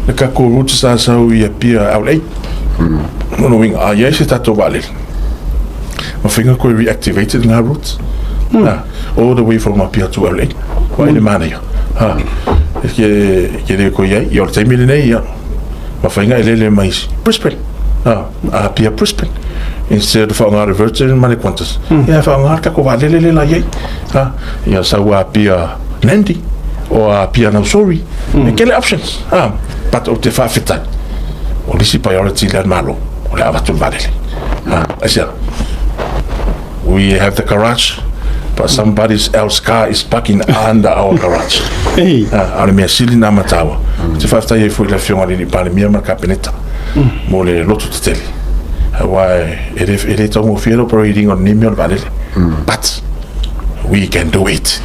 le tatou route sa sau i Apia LA. Lona uiga, a i ai se tatou vaalele, mafai ona toe reactivated ngā routes. Ah, all the way from Apia to LA. Vaai le manaia. Ha. E ke le koe ai, ia o le taimi lenei, ia, mafai na elele mai Brisbane, Apia Brisbane, instead of whaonga le Virgin ma le Qantas. Ia, whaonga le kako vaalele le la iai. Ia, sau Apia Nandi, o Apia Nausori. E kele options. But o te whaawhetai, o lisi priority le malo, o le avatu le vaalele. Aisea, we have the garage, but somebody else car is parking under our garage. A o le mea sili na mataua. Te whaafetai ai foi le afioga i le Palemia ma le Kapeneta mo le loto tetele. Aua e le taugofie le operating o lenei mea o le vaalele. But we can do it.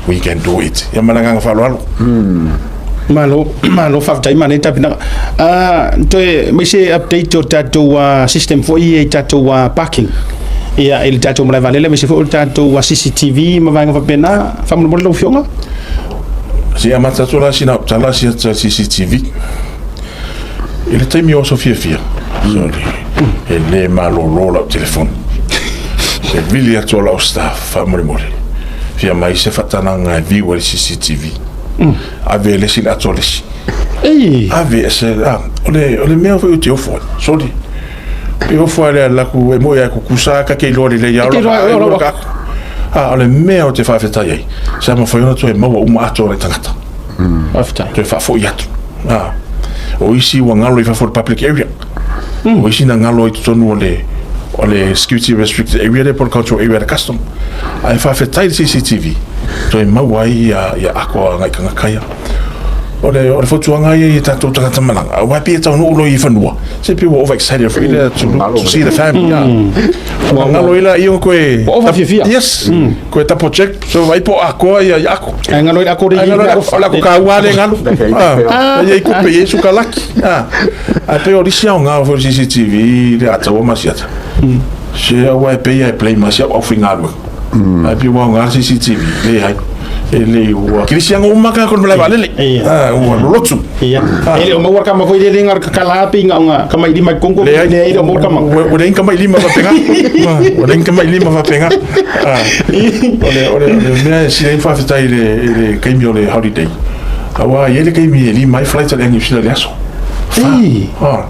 We can do it. Ia ma le agaga faaaloalo. Malo, malo faafetai ma nei tapenaga. Toe mai se update o tatou system foi ia i tatou parking. Ia, i le tatou malae vaalele, aemaise foi o le tatou CCTV ma vaega faapena. Faamolemole lau Afioga. Se i amata atu la sina au tala sia ta CCTV. I le taimi o aso fiafia, sorry, e le malolo lau telefoni. E vili atu o lau staff faamolemole, fia mai se faatanaga e view ai le CCTV. Ave e le isi le ato a le isi. Ave e se, o le mea foi ou te ofo ai, sorry. Pe ofo ai le laku e moi ai kukusa ka ke iloa lelei a ola ka ako. O le mea o te faafetai ai, sa mafai ona toe maua uma atoa nai tagata. Faafetai. Toe faafoi atu. O isi ua galo i fafo o le public area. O isi na galo i totonu o le o le security restricted area lea po o le control area a le custom. Ae faafetai i le CCTV, toe maua ai ia ako a ngai tagata ia. O le, o le fautuaga ia i tatou tagata malaga, aua e pei e taunuu loa i fanua, se pei ua over excited foi lea to see the family. Ua galo ai la ia koe. Ua over fiafia. Yes. Koe double check, so vai po akoa ia i ako. Ae galo i ako le O le ako kaua le galo. Ia i kupe i suka laki. Ae pei o lisi aoga o foi le CCTV le ataua ma siata. Se aua e pei e play ma si au faigaluega. Ae pei ua aoga le CCTV, leai. E le ua kilisiaga uma ka ko le malae vaalele. Ua lolotu. Ia. E le o maua kama foi le lenga kakala pe inga onga kama i lima i Kongo. Leai, e le o maua kama. Ua leai kama i lima faapena. Ua leai kama i lima faapena. O le mea e sili ai faafetai i le taimi o le holiday. Aua e i ai le taimi e lima ai flights a le Air New Zealand i le aso. Fa.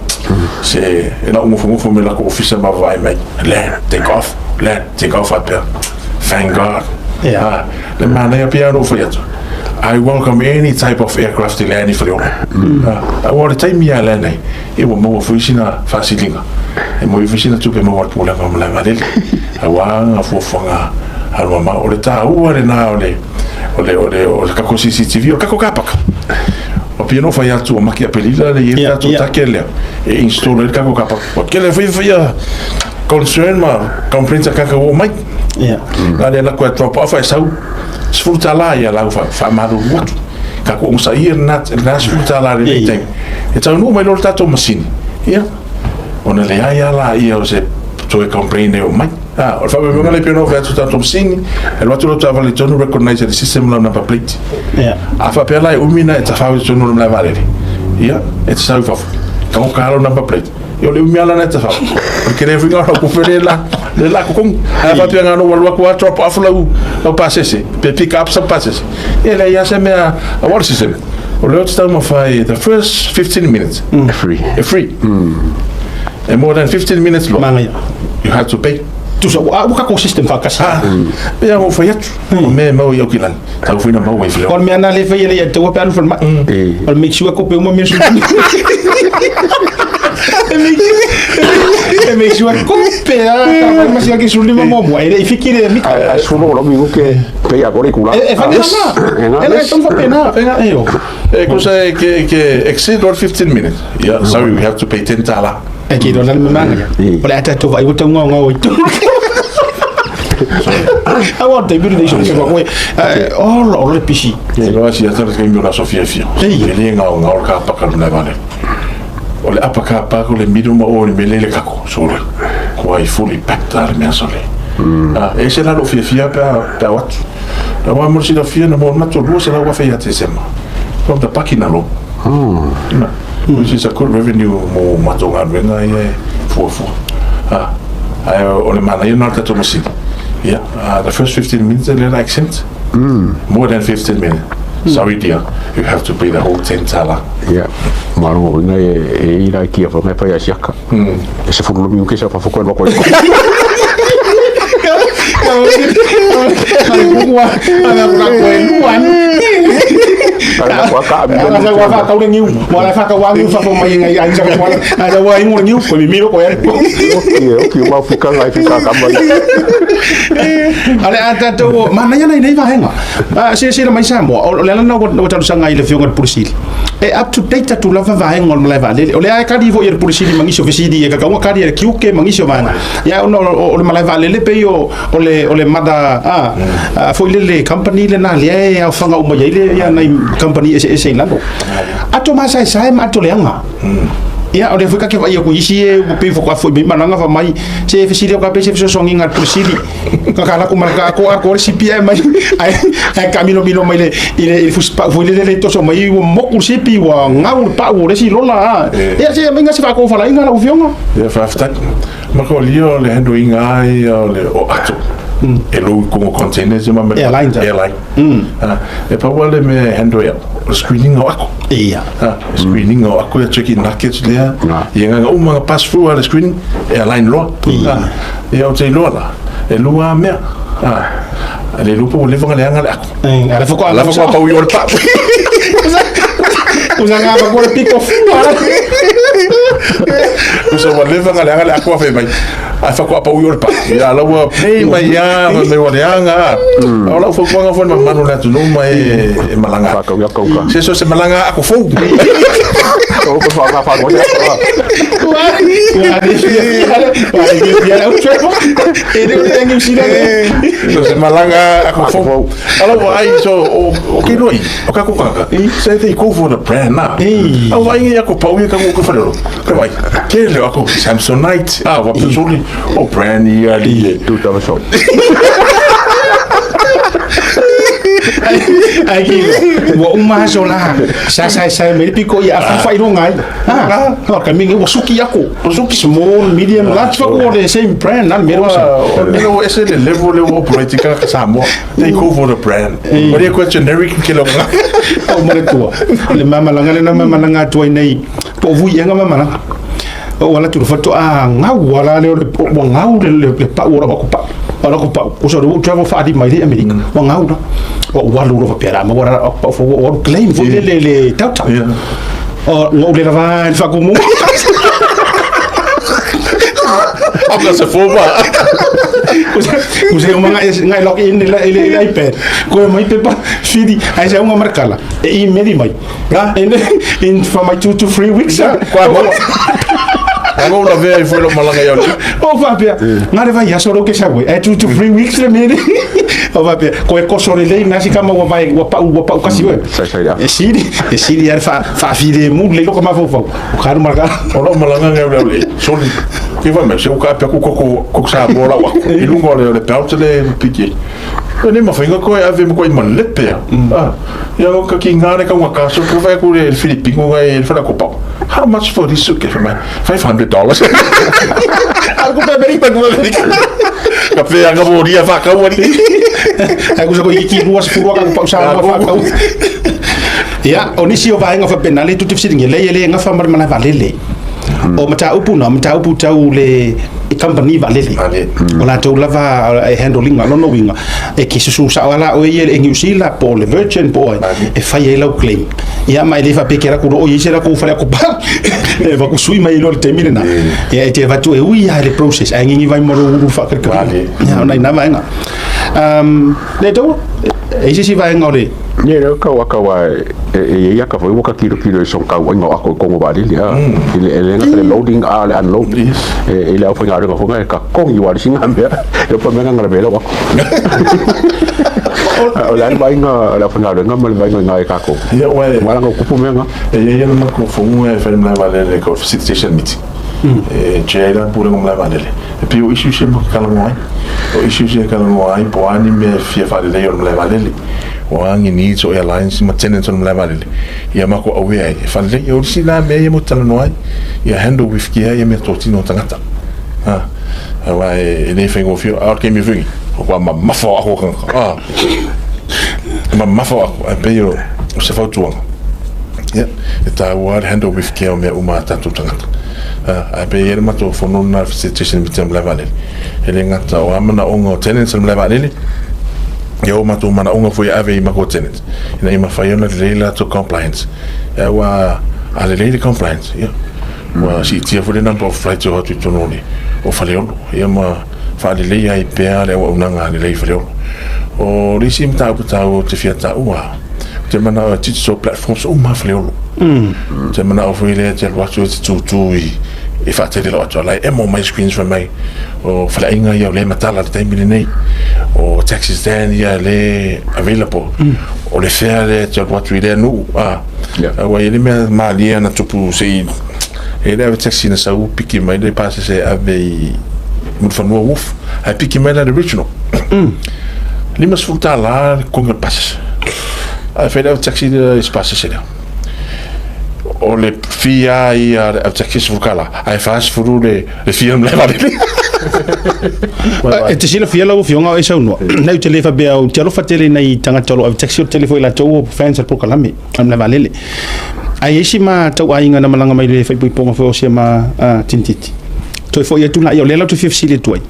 Se e lau nofonofo me la ko ofisa ma vaai mai. Land, take off, land, take off faapea. Thank God. Yeah. Le manaia pea ona ou fai atu. I welcome any type of aircraft i land i Faleolo. Aua o le taimi lava e land ai, ia ua maua foi sina faasiliga. E maua foi sina tupe maua i le pulega o malae vaalele. Aua ngā fuafuaga alumamao. O le taua lena o le o le o le o le kako CCTV, o le kako kapaka. O pei ona ou fai atu o Maki Apelila le i ai le tatou take lea e install ai le kako kapaka. Ua tele foi foi ia concern ma complaints a kaka ua oo mai. Na le lako e drop off ae sau $10 ia lau faamalulu atu. Kako onosaia lena $10 i lenei taimi. E taunuu mai loa le tatou masini, ia, ona leai lava laia o se toe complain e oo mai. O le faamoemoega lea pei ona ou fai atu i le tatou masini, e alu atu lau taavale i totonu recognize e le system lau number plate. A faapea la e umi ona e tafao i totonu o le malae vaalele, ia, e te sau i fafo, tagoka lava lau number plate. Ia o le umi lava lena e tafao. O le tele foi lena o lau tupe lea la lea la totogi. Ae faapea na ona ou alu atu lava drop off lau lau pasese pe pick up sau pasese, ia e leai lava se mea aua o le system o lea ou te taumafai the first 15 minutes E free. e free. E more than 15 minutes loa Manaia. you have to pay. Tusa ua ua tatou system faatasi. Ah, pei lava ona ou fai atu, o mea e mau i Aukilani, tau foi na maua i Faleolo. O le mea lena lea e fai e le ia te ua pe alu i falemai. O le make sure kope uma mea sulu. E make sure kope a ka fai ma sia ke sulu lima muamua. E le i fiki le mita. Ae sulu o lau minuke pei a kore i kula. E fai na. E le tonu faapena. Io. E kusa e ke exceed or 15 minutes. Yeah, sorry, we have to pay 10 tala. E ke iloa la le mamaga. O le a tatou vaai ua tau ngaongao i totonu. Aua o le taimi lenei so se koe. Ola ola le pisi. E iloa si ata le taimi o le aso fiafia. E le ngaongao le kapaka le malae vaalele. O le upper car park o le middle ma o le mea lea i le kako. Sole. Kua i fully packed lava le mea sole. E ese la lou fiafia pe a o atu. Aua mo le silafia na maua matou 200,000 ia Tesema from the parking alone. Which is a good revenue mo matou galuega ia e fuafua. Ae o le manaia lena o le tatou masini. Ia, the first 15 minutes e le la exempt. More than 15 minutes. Sorry dear, you have to pay the whole 10 tala. Ia, ma lona uiga e i ai la kia foi ngai fai asiaka. E 15 minute sa fafo koe loko. Ale a tatou manaia nei nei vaega. Silasila mai Samoa, o le ala lena ua talosaga ai i le Afioga i le Pule Sili, e up to date atu lava vaega o le malae vaalele. O lea e kali foi e le Pule Sili ma nisi o fesili e kakauga kali e le tiute ma nisi o vaega. Ia ona o le malae vaalele pei o le o le mother a foi lele company lena lea e aofaga uma i ai le ia nai company eseese i lalo. Ato masaesae ma ato leaga. Ia, o lea foi ka ke vaai atu i isi e ua pei faatoa foi mai malaga fai mai se fesili atu pei se fesoasoaniga a le Pule Sili. Ka la ku marka ko a ko le sipi e mai ai ai ka milo milo mai le i le i le fusi pau foi le le toso mai ua moku le sipi ua ngau le pau o le isi lola a ia se mai se faatofalaiga lau afioga. Ia faafetai. Ma ko lia o le handling ai o le o ato. E lou i kongo containers ma me Airlines. Airline. E pau le me handle ia o screening o ako. Ia. Screening o ako ia check in luggage lea. Ia nganga uma nga pass through a le screening airline loa. Ia ou te iloa la, e lua a mea. A, le iloa po ua leva ona leaga le ako. Ala faatoa Ala faatoa pau i o le pau. Usa ngā pa kore piko fua. Usa ua leva ona leaga le ako a fai mai. Ae faatoa pau i o le pau. Ia la ua play mai ia, fai mai ua leaga. O lau fautuaga foi le mamalu o le atunuu ma e e malaga. Whakau ia kauka. Se so se malaga ako fou. O ko wha wha wha So se malaga ako fou. Ala ua ai so o o ke loi. O ka ko kaka. Se te go for the brand na. Au ai ngai ako pau ia ka ko whare. Ka vai. Ke le ako Samsonite. Ah wa pesoli o brand ia li. Tu tava so. Ai ki ua uma aso la sa sa sa me piko ia afa i runga ai. Ha, no ka mingi ua suki ako. Suki small, medium, large fa ko le same brand na me rosa. O le o ese le level le o operate ka ka Samoa. They go for the brand. O le ko generic ke lo nga. O mare tua. Le mama langa le na mama langa tua nei. Po vui nga mama langa. O ala tu fa a ngau ala le o ngau le le pa o ko pa. Ala ko pa ko so ro travel fa di mai le Amerika. Wa ngau la. O walu ro fa pera ma wara o fo o claim fo le le le tau tau. O ngau le lava fa ko mu. O ka se foma. Ko se uma ngai ngai log in le le le iPad. Ko mai pepa fidi ai se uma markala. E email mai. In in for my 2 to 3 weeks. Kwa mo. Ango la vea i foi lo malaga ia. O faapea, na le vai aso ro ke sa e 2 to 3 weeks le mele. O faapea, ko e koso le lei nasi kama ua vai ua pau ua pau kasi oe. Sai sai E sili, e sili ar fa fa file mu le loko mafau fau. O karu marka. O lo malaga ngai le le. Soli. Ke fa me se o ka pe ku ko ko sa bo la wa. I lunga o le le belt le piki. E ne mawhainga koe ave mo koe i malepe a. Ah. Ia o ka ki ngā ka ngā so ka whai ku le Filipino ngai le whana ko pau. How much for this suitcase? Fai mai, $500. Al ko pe Amerika ko Amerika. Ka pe anga mo ria whakau ani. Ai ku sa ko iki rua se furua ka pau sa mo fa kau. Ia, o nisi o vaega faapena le tutu fesiligia le le gafa ma le malae vaalele. O mataupu na, mataupu tau le i company vaalele. O latou lava e handle ina, lona uiga, e ke susu sao lava la oe ia i le New Zealand po o le Virgin po o ai, e fai ai lau claim. Ia ma e le faapea ke laku loo i ai se lakou fale akopa, e vakusui mai ai loa i le taimi lena. Ia e te avatu e ui lava i le process, ae gigiva ai ma lou ulu faakalikaliga. Ia ona i na vaega. Le taua, e i se isi vaega o le Ia lea kau aka wa e e ia ka foi ka kilo kilo i son kau inga ako kongo ba lili a ile ele nga le loading a le unload e ile au whainga renga fonga ka kongi wa singa mea e pa menga ngara mea wa o la vai nga la whainga renga ma le vai nga e kako Ia ua e wala nga kupu menga e ia ia na mako fongu e whai mlai valele ko facilitation meeting. E chair ai la pulega mlai valele. E pei o issue se mo kalangoa ai. O issue se kalangoa ai po ani me fia whalelei o le mlai valele. O angi needs o airlines ma tenants o le malae vaalele, ia mako auea ai e whalelei. O isi la mea ia mo talanoa ai, ia handle with care ia mea tōtino o tangata. Ha, aua e le whaingofie, a ke mea whengi, o kua mamafa o ako kanga. Ah, mamafa o ako, ai pei o, O se fautuaga, ia, e tāua lava le handle with care o mea uma a tatou tagata. Ae pei e i ai le matou fono lena le facilitation meeting a le malae vaalele, e le gata o a manaoga o tenants a le malae vaalele, ia o matou manaoga foi e ave i matou tenants, ina ia mafai ona lelei le latou compliance. Aua a lelei le compliance, ia, ua siitia foi le number of flights e o atu i totonu o Faleolo, ia ma faaleleia ai pea le auaunaga lelei i Faleolo. O le isi mataupu taua ou te fia taua, ou te manao e digital platforms uma a Faleolo. Ou te manao foi lea e te alu atu e te tūtū i e faatele lau atu ala e emo mai screens fai mai o faleaiga ia o lea e matala i le taimi lenei, o taxi stand ia lea e available, o le fea lea e te alu atu i lea nuu, a. Aua e i ai le mea malie na tupu se i e le ave taxi na sau piki mai le pasese e ave i Mulifanua Wharf ae piki mai la le original. $50 le kogi o le pasese. Ae fai le ave taxi lea i se pasese lea. O le fee lava ia a le ave taxi e $10 ae $40 le fee o le malae vaalele. E te silafia lau Afioga o e saunoa, nai ou te le faapea ou te alofa tele i nai tagata o lo o ave taxi, o le tele foi o i latou o fans o le polokalame a le malae vaalele. Ae i ai si ma tauaiga na malaga mai le faaipoipoga foi o si ama tinititi. Toe foi atu laia, o lea la ou te fia fesili atu ai.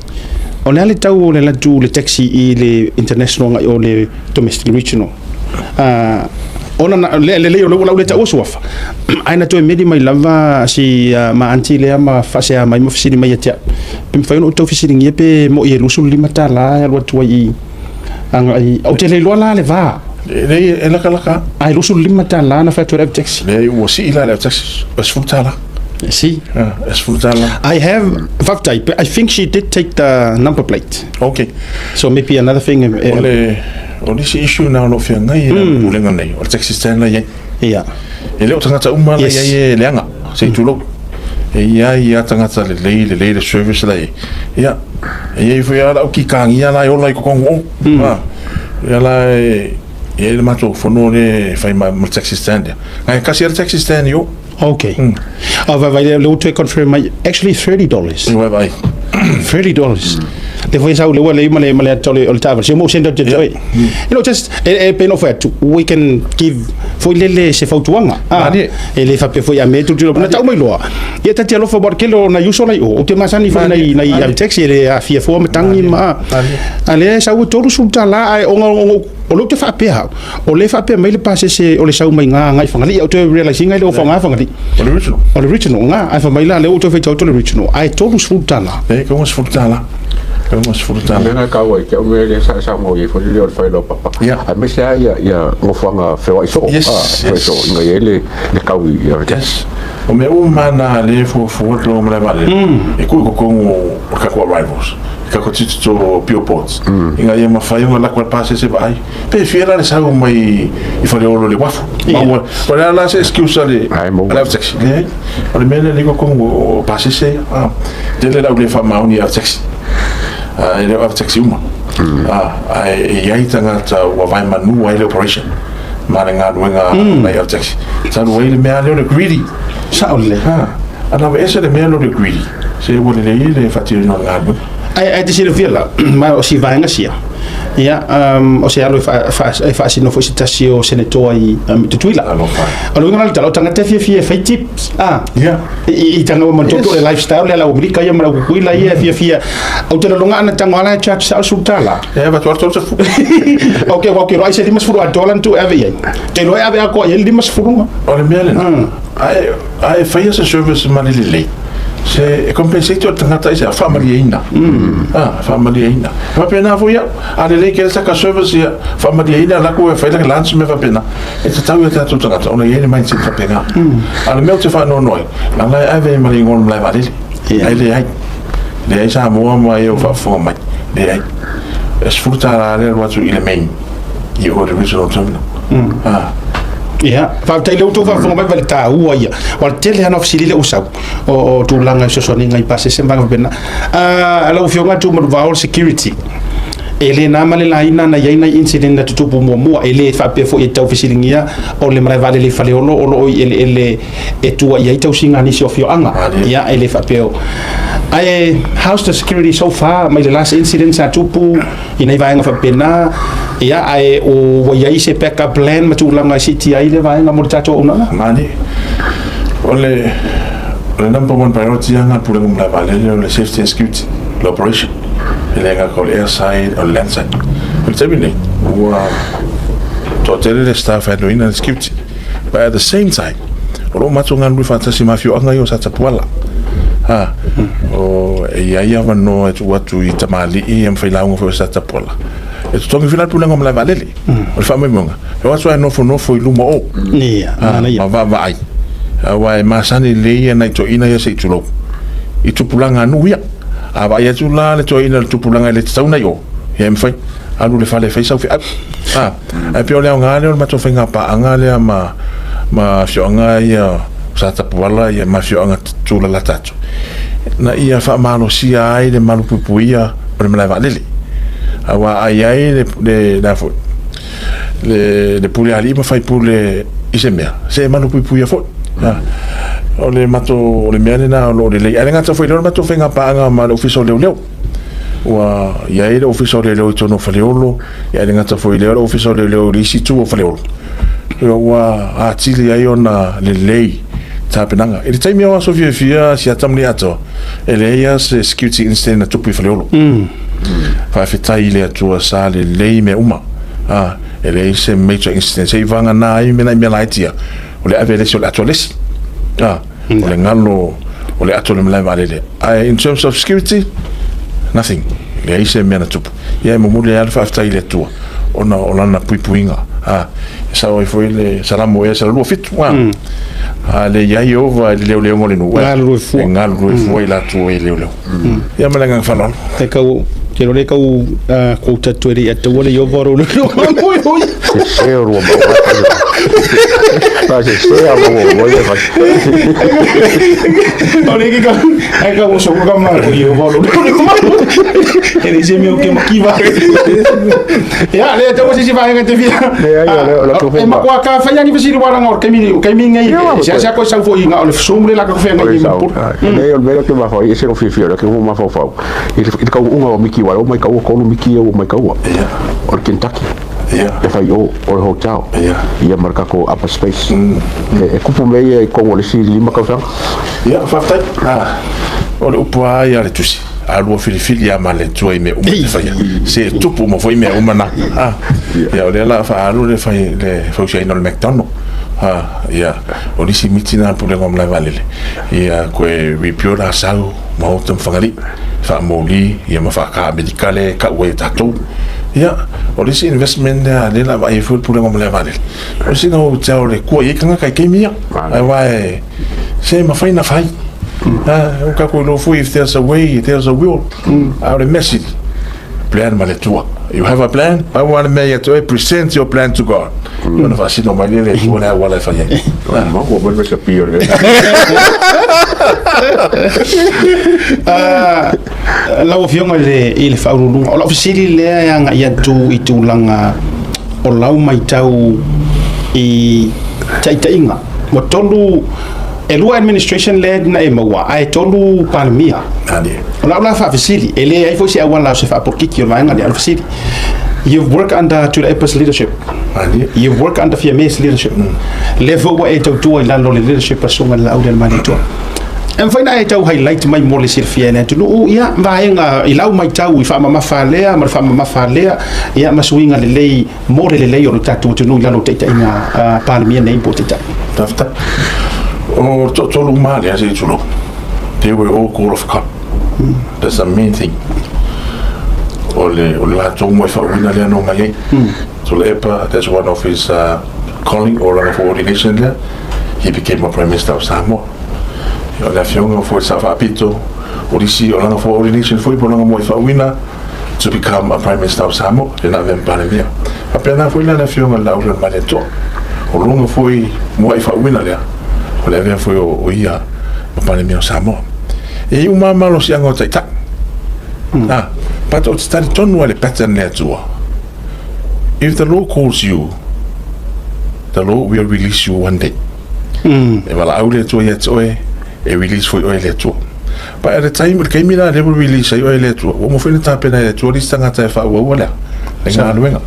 O le a le tau o le alu atu le taxi i le international agai o le domestic regional? Ona na, le, lelei o lea ua lau lea taua suafa. Ae na toe meli mai lava si ma aunty lea ma faasea mai ma fesili mai ia te au. Pe mafai ona ou tau fesiligia pe moi e $25 e alu atu ai i agai. Ou te le iloa la le va. E leai, e lakalaka. Ae $25 na fai atu ai le ave taxi. Leai, ua sii la le ave taxi, e $10. Si. E $10. I have, faafetai, but I think she did take the number plate. Okay. So maybe another thing. O le, o le isi issue na o lo o feagai i le pulega nei, o le taxi stand la i ai. Ia. E le o tagata uma la i ai e leaga, se i tulou. E i ai lava tagata lelei, lelei le service la i ai. Ia, e i ai foi lava lau kikagia la e ola i totonu o. Ia la e i ai le matou fono lea e fai ma le taxi stand lea. Nai e tasi lava le taxi stand i o. Okay. Oh, vai, vai, le ua toe confirm mai, actually $30. Vai, vai. $30. Le foi sau le ua le ma le ma le ata o le taavale. Se mo send out te oe. You know, just e pe no fai atu, we can give foi lele se fautuaga. Ah, e le faapea foi a me tu tu na tau mai loa. Ia ta te alofa mo ke lo na uso lai o. O te masani foi nei nei ave taxi e le afia fua matangi ma. A le sau e $30 ai o o lou te faapea au, o lea e faapea mai le pasese o le sau mai ga agai i Fagalii, ae ou toe realise ina e le o faaaoga Fagalii. O le original. O le original, ga, ae fai mai la, lea ua ou toe faitau atu o le original, ae $30. E $60. $60. O le mea lena e taua ai te au mea lea sa saunoa i ai foi lea o le fai loa papa. Aemaise lava ia ia nofoaga feoai soo. Yes, yes. Feoai soo ina ia i ai le tau i ia. Yes. O mea uma na lea e fuafua le tulaga o malae vaalele, e tuu i totonu o le tatou arrivals. Ka ko titito pio boards. Ina ia mawhai ona lako al pasese vaai. Pe fia la le sau mai i Faleolo le wafu. Maua. O le ala se excuse ale. Ale au taxi. Le. O le mea le liko kongo o pasese. Ah. Tele lau le whamaoni au taxi. Ah, e le au taxi uma. Ah, ai e iai tangata ua vai manu ai le operation. Ma le galuega mai au taxi. Talu ai le mea lea o le greedy. Sao lelei. Ah. Ana aveese le mea lea o le greedy. Se ua lelei le faatinoina o le galuega. Ae te silafia la, ma o si vaega sia, ia, o se alo e faasino foi se tasi o senetoa i Tutuila. O le uiga la o le tala, o tagata e fiafia e fai tips, a, i taga ua matoto le lifestyle lea a le au Amerika ia ma le au Kukuila ia e fiafia. Ou te lologa ana tago ala e charge sao le $10. E avatu atu le 30. Ok, ok, ai se 50 atoa la na tuu e ave i ai. Te iloa e ave atoa i ai le 50. O le mea lena, Ae e faia se service ma le lelei, se e compensate o le tagata i se a faamalieina. A, faamalieina. E faapena foi au, a lelei kele saka service ia, faamalieina laku e fai laka lunch me faapena. E tatau ia tatou tagata ona i ai le mindset faapena. A o le mea ou te faanoanoa ai, leaga e ave ai ma le igoa o le malae vaalele. Ae leai. Leai Samoa ma e o faafofoga mai. Leai. E $10 lea alu atu i le main. I o le regional terminal. Ah. Ia, faafetai lea ua outou faafofoga mai, vale taua ia. O le tele lava o fesili lea ua sau, o tulaga i fesoasoaniga i pasese ma vaega faapena. Ah, lau Afioga Tuumanuvao, o le security. E le na ma le laina na i ai nai incident na tutupu muamua, e le faapea foi e tau fesiligia o le malae vaalele i Faleolo o lo o i eleele e tua i ai tausiga a nisi o afioaga. Ia, e le faapea o. Ae how's the security so far mai le last incident sa tupu i nai vaega faapena, ia, ae o ua i ai se backup plan ma tulaga e siitia ai lea vaega mo le tatou auaunaga? Mani. O le o le number one priority lava lena a le Pulega o Malae Vaalele o le safety and security, le operation. E le gata o le air side, o le land side. O le taimi lenei, ua toatele le staff e handle-ina le security. But at the same time, o lo o matou galulue faatasi ma afioaga ia o Satapuala. Ha, o, e i ai avanoa e tuu atu i tamalii ia ma failauga foi o Satapuala. E totogi foi la le pulega o malae vaalele. O le faamoemoega, e o atu lava e nofonofo i luma o. Ia, Ha, manaia. ma vaavaai. Aua e masani lelei ia nai toeaiina ia se i tulou i tupulaga a nuu ia. A vaai atu la le toeaina i le tupulaga e le tatau ona i o, ia e mafai, alu i le fale e fai sau feau. A, ae pei o le aoga lea o le matou faiga paaga lea ma, ma afioaga ia o Satapuala ia ma afioaga tulalata atu, na ia faamalosia ai le malupuipuia o le malae vaalele. Aua a i ai le, le, le a foi, le, le pule alii ma faipule i se mea, se e malupuipuia foi. O le matou, o le mea lena o lo o lelei. Ae le gata foi i lea o le matou faiga paaga ma le Ofisa o Leoleo. Ua i ai le Ofisa o Leoleo i totonu o Faleolo, ae le gata foi i lea o le Ofisa o Leoleo i le isi itu o Faleolo. Ua atili ai ona lelei tapenaga. I le taimi o aso fiafia siata ma Niatoa, e leai lava se security incident na tupu i Faleolo. Faafetai i le Atua sa lelei mea uma. E leai se major incident. Se i vagana ai nai mea laiti ia, o le ave e le isi o le ato a le isi. O le galo o le ato o le malae vaalele. Ae in terms of security, nothing. Leai se mea na tupu. Ia e momoli ai lava le faafetai i le Atua ona o lana puipuiga. E sao ai foi le Salamo ea 127, a le i ai Ieova i le leoleoga o le nuu, e galulue fua i latou e leoleo. Ia ma le agaga faaaloalo. E kau, te rore kau quote atu e le i ataua le Ieova o le oi. Se se o rua mau. Se se a mau o le vai. O le ki ka ai ka oso ka ma o Ieova o le E le se mea o ke makiva. Ia, le ataua se si vaenga te fia. Le ai o le E makoa ka whai angi fesili waranga o kaimi kaimi ngai se se ko sau fo inga o le sumu le la ka whenga i mapur. Le o le mea ke mafau e se ro fiafia le ke mo mafaufau. I le kauuga o Miki Wai o mai kaua kolu Miki o mai kaua. O le Kentucky. E fai o o le hotel. Ia ma le kako upper space. E kupu mea ia i kongo o le isi 5 tausaga. Ia, faafetai. O le upu lava ia a le Tusi, a lua filifili lava ma le Atua i mea uma e te faia, se e tupu uma foi mea uma na. Ia, o lea o le a faaalu le fausiaina o le McDonald. Ia, o nisi miti na a Pulega o Malae Vaalele, ia koe rebuild Asau, Maota ma Fagalii, faamoli ia ma faaka-Amerika lea e tau ai e tatou. Ia, o le isi investment lea lea o le a vaai ai foi le Pulega o Malae Vaalele, o sina hotel e kua i ai tagata i taimi ia, aua e se mafai ona fai. O tatou iloa foi, if there's a way, there's a will. A o le mea sili, plan ma le Atua. You have a plan? Pau lava le mea ia te oe, present your plan to God. Ona faasino mai lea e le Atua le auala e fai ai. Ua mai le pio le. Lau Afioga i le Faauluuluga, o lau fesili lea e agai atu i tulaga o lau matau i taitaiga. Ua tolu, e lua administration lea na e maua, ae tolu Palemia. O lau la faafesili, e leai foi se auala o se faapolokiki o le vaega lea, o le fesili, you've worked under Tuilaepa's leadership, you've worked under Fiame's leadership, lea foi ua e tautua i lalo o le leadership a Susuga i le Laaulialemalietoa. E mafai ona e tau highlight mai mo le silafia e le atunuu, ia, vaega i lau matau i faamamafa lea ma le faamamafa lea, ia, ma suiga lelei mo le lelei o le tatou atunuu i lalo o taitaiga Palemia nei po o Taitai. Faafetai. O le toatolu uma lea se i tulou, they were all called of God. That's the main thing. O le, o le latou moefaauina lea na omai ai. Tuilaepa, that's one of his calling or lana foi ordination lea. He became a Prime Minister of Samoa. O le afioga foi Sa Faapito, o nisi o lana foi ordination foi po o lana moefaauina to become a Prime Minister of Samoa, le na avea ma Palemia. Faapena foi la le afioga i le Laaulialemalietoa. O lona foi moefaauina lea, o le avea foi o ia ma Palemia o Samoa. E i ai uma lava malosiaga o Taitai. But ou te talitonu lava i le pattern a le Atua, if the Lord calls you, the Lord will release you one day. E valaau le Atua ia te oe, e release foi oe e le Atua. But at the time, i le taimi la lea ua release ai oe e le Atua, ua uma foi ona tapena e le Atua le isi tagata e faaauaua lea, le galuega.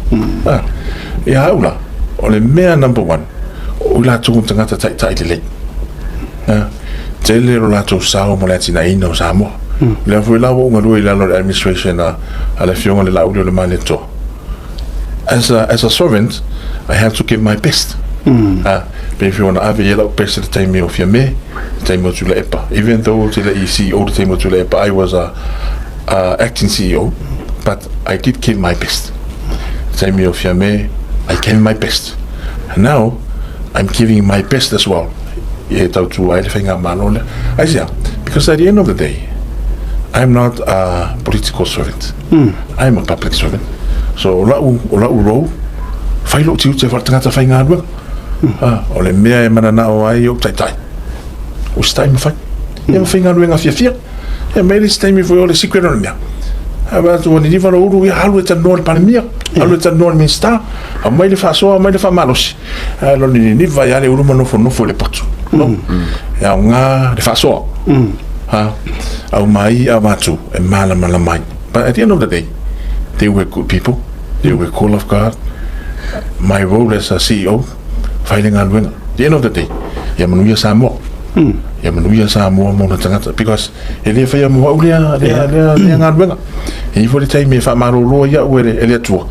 Ia au la, o le mea number one, o i latou o tagata taitai lelei. Tele lo latou sao mo le atinaeina o Samoa. O lea foi la ua ou galue i lalo o le administration a le Afioga i le Laauli o le Malietoa. As a, as a servant, I have to give my best. Pei foi ona ave i ai lau best i le taimi o Fiame, le taimi o Tuilaepa. Even though ou te le i CEO i le taimi o Tuilaepa, I was a, a acting CEO, but I did give my best. Le taimi o Fiame, I gave my best. And now, I'm giving my best as well e tautua ai le faigamalo lea. Aisea? Because at the end of the day, I'm not a political servant. I'm a public servant. So o lau, o lau role, fai lou tiute faale-tagata faigaluega. Ah, o le mea e mananao ai ou taitai, o se taimi fai. Ia ma faigaluega fiafia. Ia mai le isi taimi foi o le secret o le mea. Ae vaai atu ua niniva lou ulu, ia alu e talanoa i le Palemia, alu e talanoa i le Minisita, aumai le faasoa, aumai le faamalosi. Ae lo niniva ai lava le ulu ma nofonofo i le potu. No. E aoga le faasoa. Ha? Aumai avatu e malamalama ai. But at the end of the day, they were good people. They were called of God. My role as a CEO, fai le galuega. At the end of the day, ia manuia Samoa. Ia manuia Samoa ma ona tagata. Because e le faia mo au lea, lea, lea, lea galuega. E i ai foi le taimi e faamalolo ai au e le, e le Atua.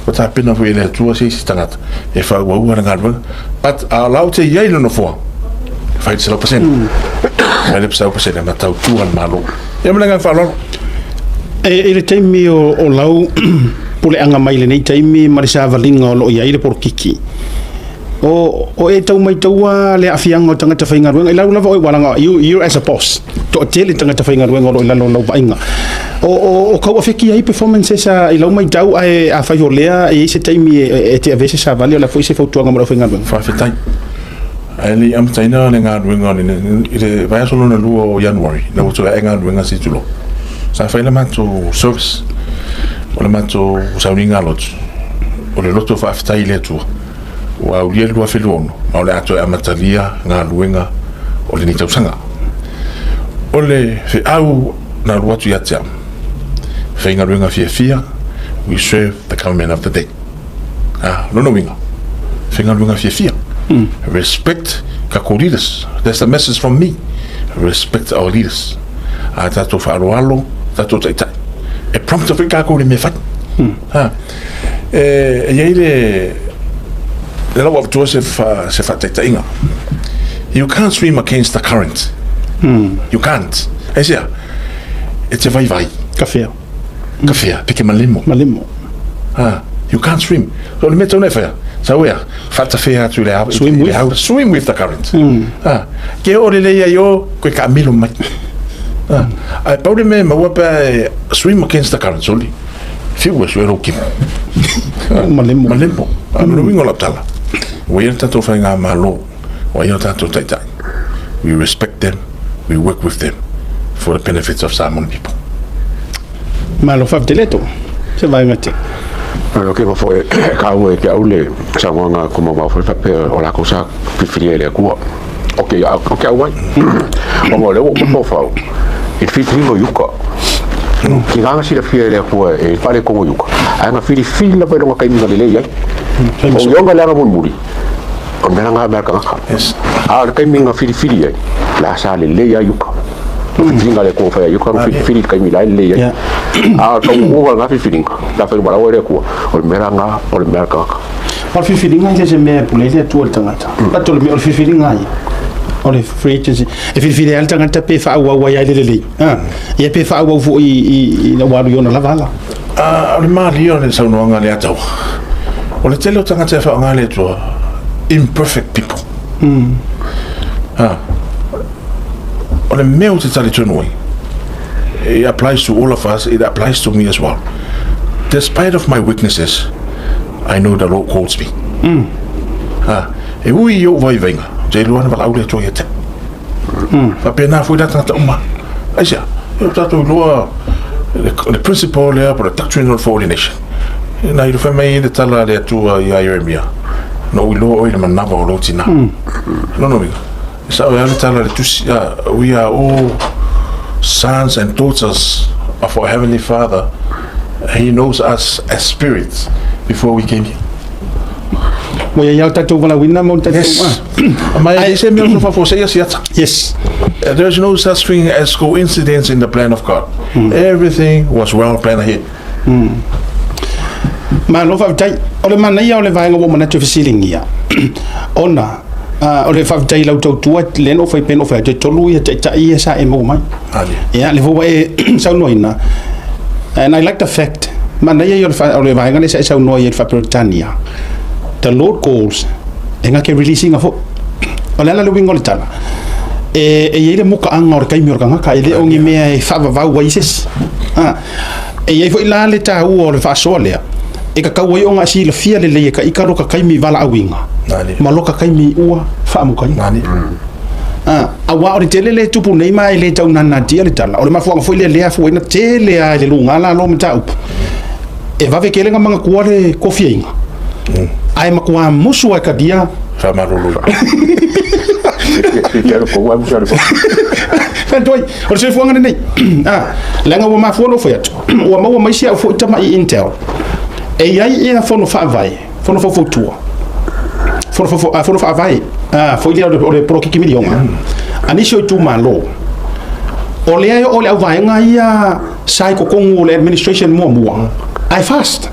Ua tapena foi e le Atua se isi tagata e faaauaua le galuega. But a o la ou te i ai i le nofoa, fai le 100%. Fai le 100% ma tautua le Malo. Ia ma le agaga faaaloalo. E, i le taimi o, o lau puleaga mai lenei taimi ma le savaliga o lo o i ai le polokiki, o, o e tau maitaua le aafiaga o tagata faigaluega i lau lava oe ua laga you, you as a boss toatele tagata faigaluega o lo o i lalo o lau vaaiga. O, o, o kau afeki ai performances a i lau maitau ae afai o lea e i ai se taimi e, e te avea se savali o le a foi se fautuaga mo le aufaigaluega? Faafetai. Ae le i amataina le galuega i le vaiaso lona lua o Ianuari, ina ua toe ae galuega se i tulou, sa fai le matou service, o le matou sauniga lotu, o le loto faafetai i le Atua, ua aulia le 2026, ma o le a toe amatalia galuega o lenei tausaga. O le feau na alu atu ia te au, faigaluega fiafia, we serve the government of the day. Ah, lona uiga, faigaluega fiafia. Respect tatou leaders. That's the message from me. Respect our leaders. A tatou faaaloalo, tatou taitai. E prompt foi tatou i le mea fai. Ha. E, e i ai le, le lau avatua se, fa, se faataitaiga. You can't swim against the current. You can't. Aisea, e te vaivai. Ka whea. Ka whea, peke malemo. Malemo. Ha, you can't swim. So o le mea tau nei whea, sau ea, whaatawhea atu i le au, Swim i le with. hau, swim with the current. Ha, ke o le lei ai o, koe ka milo mai. Ha, ai pau le mea e maua pea e swim against the current, soli. Whiu e sue rou kimo. Malemo. Malemo. A no le uiga o lau tala, ua i ai le tatou faigamalo, ua i ai o tatou taitai. We respect them, we work with them for the benefits of Samoan people. Malo faafetai le atu se vaega te. Malo ke foi e kāua e ke au le saunoaga ko maumau foi faapea o lakou sa filifilia e le Atua. O ke o ke au ai. Ona o lea ua ou mafaufau i le filifiliga o Iuka. Ki ngā silafia e le Atua e faaletonu o Iuka, ae na filifili lava i lona taimi na lelei ai. O Ioga le aga mulimuli, o le mea lena mea a le tagata. A o le taimi na filifili ai, la sa lelei lava Iuka. O le filifiliga a le Atua na fai ia Iuka, na filifili i le taimi la e lelei ai. A o le taunuuga o lena filifiliga, pe afai na valaau ai le Atua, o le mea lena o le mea a le tagata. O le filifiliga e le se mea e pule ai le Atua i le tagata. But o le mea o le filifiliga ia, o le free agency, e filifili ai le tagata pe faaauau ai le lelei. Ia pe faaauau foi ina ua alu i ona lava ala. A o le malie o le saunoaga a le Ataua, o le tele o tagata e faaaoga le Atua, imperfect people. A, o le mea ou te talitonu ai, it applies to all of us, it applies to me as well. Despite of my weaknesses, I know the Lord calls me. A, e ui i ou vaivaiga, ou te iloa na valaau le Atua ia te au. Faapena foi la tagata uma. Aisea? E o tatou iloa Le principle lea po o le doctrine of ordination. Na i fai mai le tala a le Atua ia Ieremia, na ou iloa oe i le manava o lou tina. Lona uiga, e sao e a le tala a le tusi, we are all sons and daughters of our heavenly Father. He knows us as spirits before we came here. Ua iai o tatou valaauina ma o tatou. Yes. Ma e leai se mea o sofa fosei a siata. Yes. There is no such thing as coincidence in the plan of God. Everything was well planned ahead. Malo faafetai. O le manaia o le vaega ua ou manatu e fesiligia, ona o le faafetai i lau tautua lea na ou fai pei ona ou fai atu, e tolu ia taitai ia sa e maua mai. Ia, lea foi ua e saunoaina, and I like the fact, manaia ia o le vaega lea sa e saunoa i ai i le faa-Peretania, the Lord calls, e gake release ina foi. O le ala le uiga o le tala, e i ai le mukaaga o le taimi o le tagata, e le o ni mea e faavavau ai se isi. E i ai foi la le taua o le faasoa lea, e tatau ai ona silafia lelei e ka ika loka taimi valaauina ma loka taimi ua faamukaina. Auā o le tele lea e tupu nei ma e le tau nanatia le tala, o le mafuaaga foi lea lea afuaina tele lava i le luga lalo o mataupu. E vave tele ona manatua le tofiaiga, ae matua musu lava e talia. Faamalolo. Fai o le soifuaga lenei. Leaga ua mafua ona ou fai atu, ua maua mai si au foi tamai intel. E i ai ia fono faavae, fono faufautua, fono faavae, foi lea o le polokiki miliona, a nisi o itumalo, o lea e oo i le auvaega ia sa i totonu o le administration muamua, ae fast.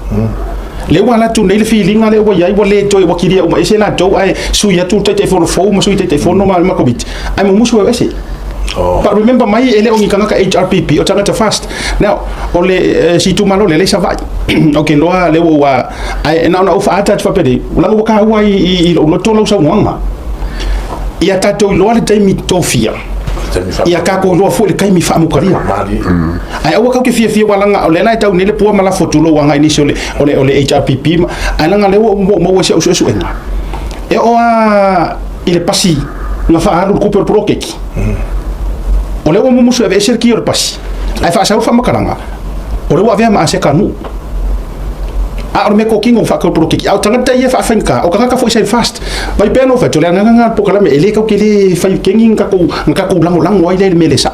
Lea ua alu atu nei le filiga lea ua i ai, ua le toe, ua kilia uma ese latou, ae sui atu le Taitaifono fou ma sui Taitaifono ma Komiti, ae mumusu e o ese. But remember mai e le o ni tagata HRPP, o tagata fast. Now, o le si itumalo lea, lea i Savaii. Ok, loa lea ua, ae na ona ou faaata atu faapea, leaga ua taua i lou loto lau saunoaga. Ia tatou iloa le taimi tofia. Ia tatou iloa foi le taimi faamukalia. Ae aua kau te fiafia aua leaga o lea la e tau nei le pua ma lafo atu lou agai i nisi o le HRPP ma, ae leaga lea ua ou maua i si au suesuega. E oo lava i le pasi na faaalu le tupe o le poloketi. O lea ua mumusu e aveese le ki o le pasi, ae faasau le faamatalaga, o lea ua avea ma aseta a nuu. A o le mea tokino ua faatau le poloketi, a o tagata ia e faafaigata, o tagata foi sa i le FAST. Vai pea ona ou fai atu, o le agaga lena o le polokalame, e le tatou te le fai keni ni tatou, na tatou lagolago ai lea i le mea le sao.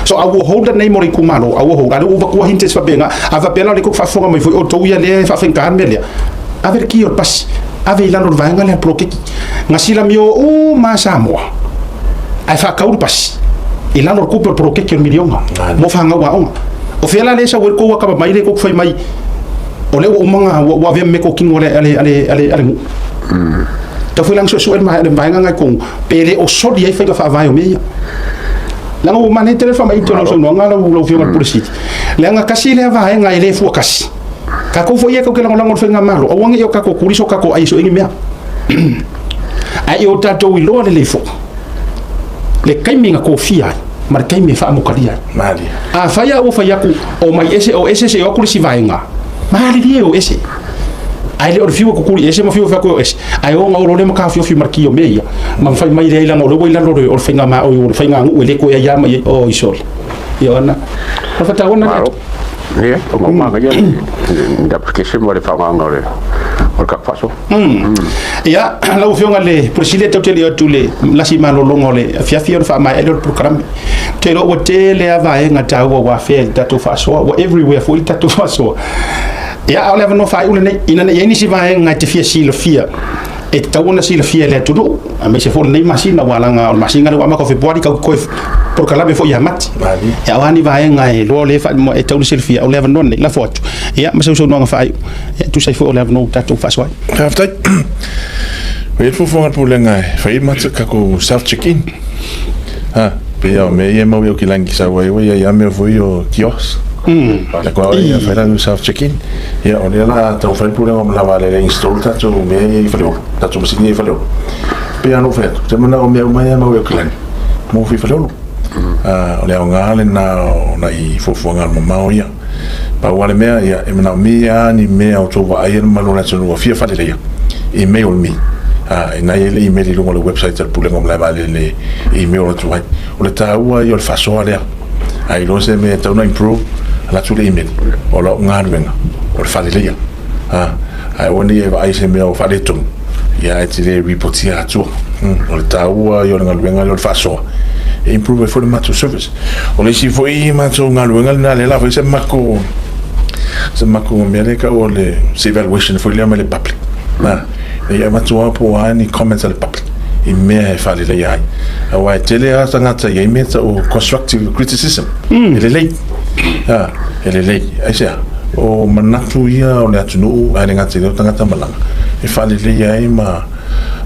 So I will hold the name o le itumalo, I will hold. A o lea ua ou avatua hints faapena, a faapea la o lea tou te faafofoga mai foi outou ia lea e faafaigata le mea lea, ave le ki o le pasi, ave i lalo o le vaega lea o le poloketi. Na silamio uma lava Samoa, ae faatau le pasi i lalo o le tupe o le poloketi o le miliona mo fanau aoga. O fea la lea e sau ai le tou atamamai lea tou te fai mai o lea ua uma ona ua avea ma meatotino a le, a le, a le, a le, a le nuu. Tau foi la ona suesue le vaega lena i totonu, pe le o soli ai faiga faavae o mea ia. Leaga ua manaia tele le faamaite o lau saunoaga lau Afioga i le Pule Sili. Leaga tasi lea vaega e le fua kasi. Tatou foi ia tatou te lagolago i le faigamalo, aua ne i o tatou tuli so tatou ai e sue ni mea. Ae ia o tatou iloa lelei foi le taimi na tofia ai ma le taimi e faamokalia ai. Malie. Afai lava ua fai atu o mai ese o ese seia o atu le isi vaega, malilie o ese. Ae le o le fiu e tutuli ese ma fiu e fai atu e o ese. Ae o ona o loa lea ma taofiofi ma le ki o mea ia, ma fai mai lea i lana o lea ua i lalo o le faiga ma o le faiganuu e le toe aia mai ai. Oi sole. Ia ona. O le faataua lena. Ia, o maumanga ia le application ma le faaaogaina o le tatou faasoa. Ia, lau Afioga i le Pule Sili, e tau te le atu le lasi malologa o le afiafi o le faamaea lea o le polokalame. Ou te iloa ua tele lava vaega taua ua afea i le tatou faasoa, ua everywhere foi le tatou faasoa. Ia, a o le avanoa faaiu lenei, ina ne i i ai nisi vaega e te fia silafia, e tatau ona silafia e le atunuu, aemaise foi o lenei masina, aua leaga o le masina lea ua amata o Fepuari, tatou toe polokalame foi ia Mati. Ia, o a ni vaega e iloa o lea e tatau ona silafia, o le avanoa lenei, lafo atu, ia, ma sau saunoaga faaiu, ia, e tusa ai foi o le avanoa ua tatou faasoa ai. Faafetai. Ua i ai le fuafuaga a le Pulega e fai ma tatou self check-in. Ha, pei lava o mea ia e mau i Aukilani sau ai ua i ai lava mea foi o kiosk. La kua ia fai la self check-in. Ia o lea la tau fai le Pulega o Malaeva lea install tatou mea ia i Faleolo, tatou masini ia i Faleolo. Pei lava ona ou fai atu, ou te manao o mea uma ia e mau i Aukilani, mo i Faleolo. O le aoga lena o nai fuafuaga alumamao ia. Pau lava le mea, ia, e manaomia lava ni mea o tou vaaia le mamalu o le atunuu ua fia faleleia, email me. Ina ia i le email i luga o le website a le Pulega o Malae Vaalele e email atu ai. O le taua ia o le faasoa lea. A iloa se mea e tatau ona improve, Alu atu le imeli, o lau galuega, o le faaleleia. Ae aua ne i e vaai i se mea o faaletonu, ia ae te le ripotia atua. O le taua ia o le galuega lea o le faasoa, e improve ai foi le matou service. O le isi foi matou galuega lena lea o le a fai se matou se matou mea lea e tau o le se evaluation foi lea mai le public. Ina ia avatu lava po o a ni comments a le public i mea e faaleleia ai. Aua e tele lava tagata e i ai mea e tau o constructive criticism. E lelei. E lelei. Aisea? O manatu ia o le atunuu ae le gata i lea o tagata malaga e faaleleia ai ma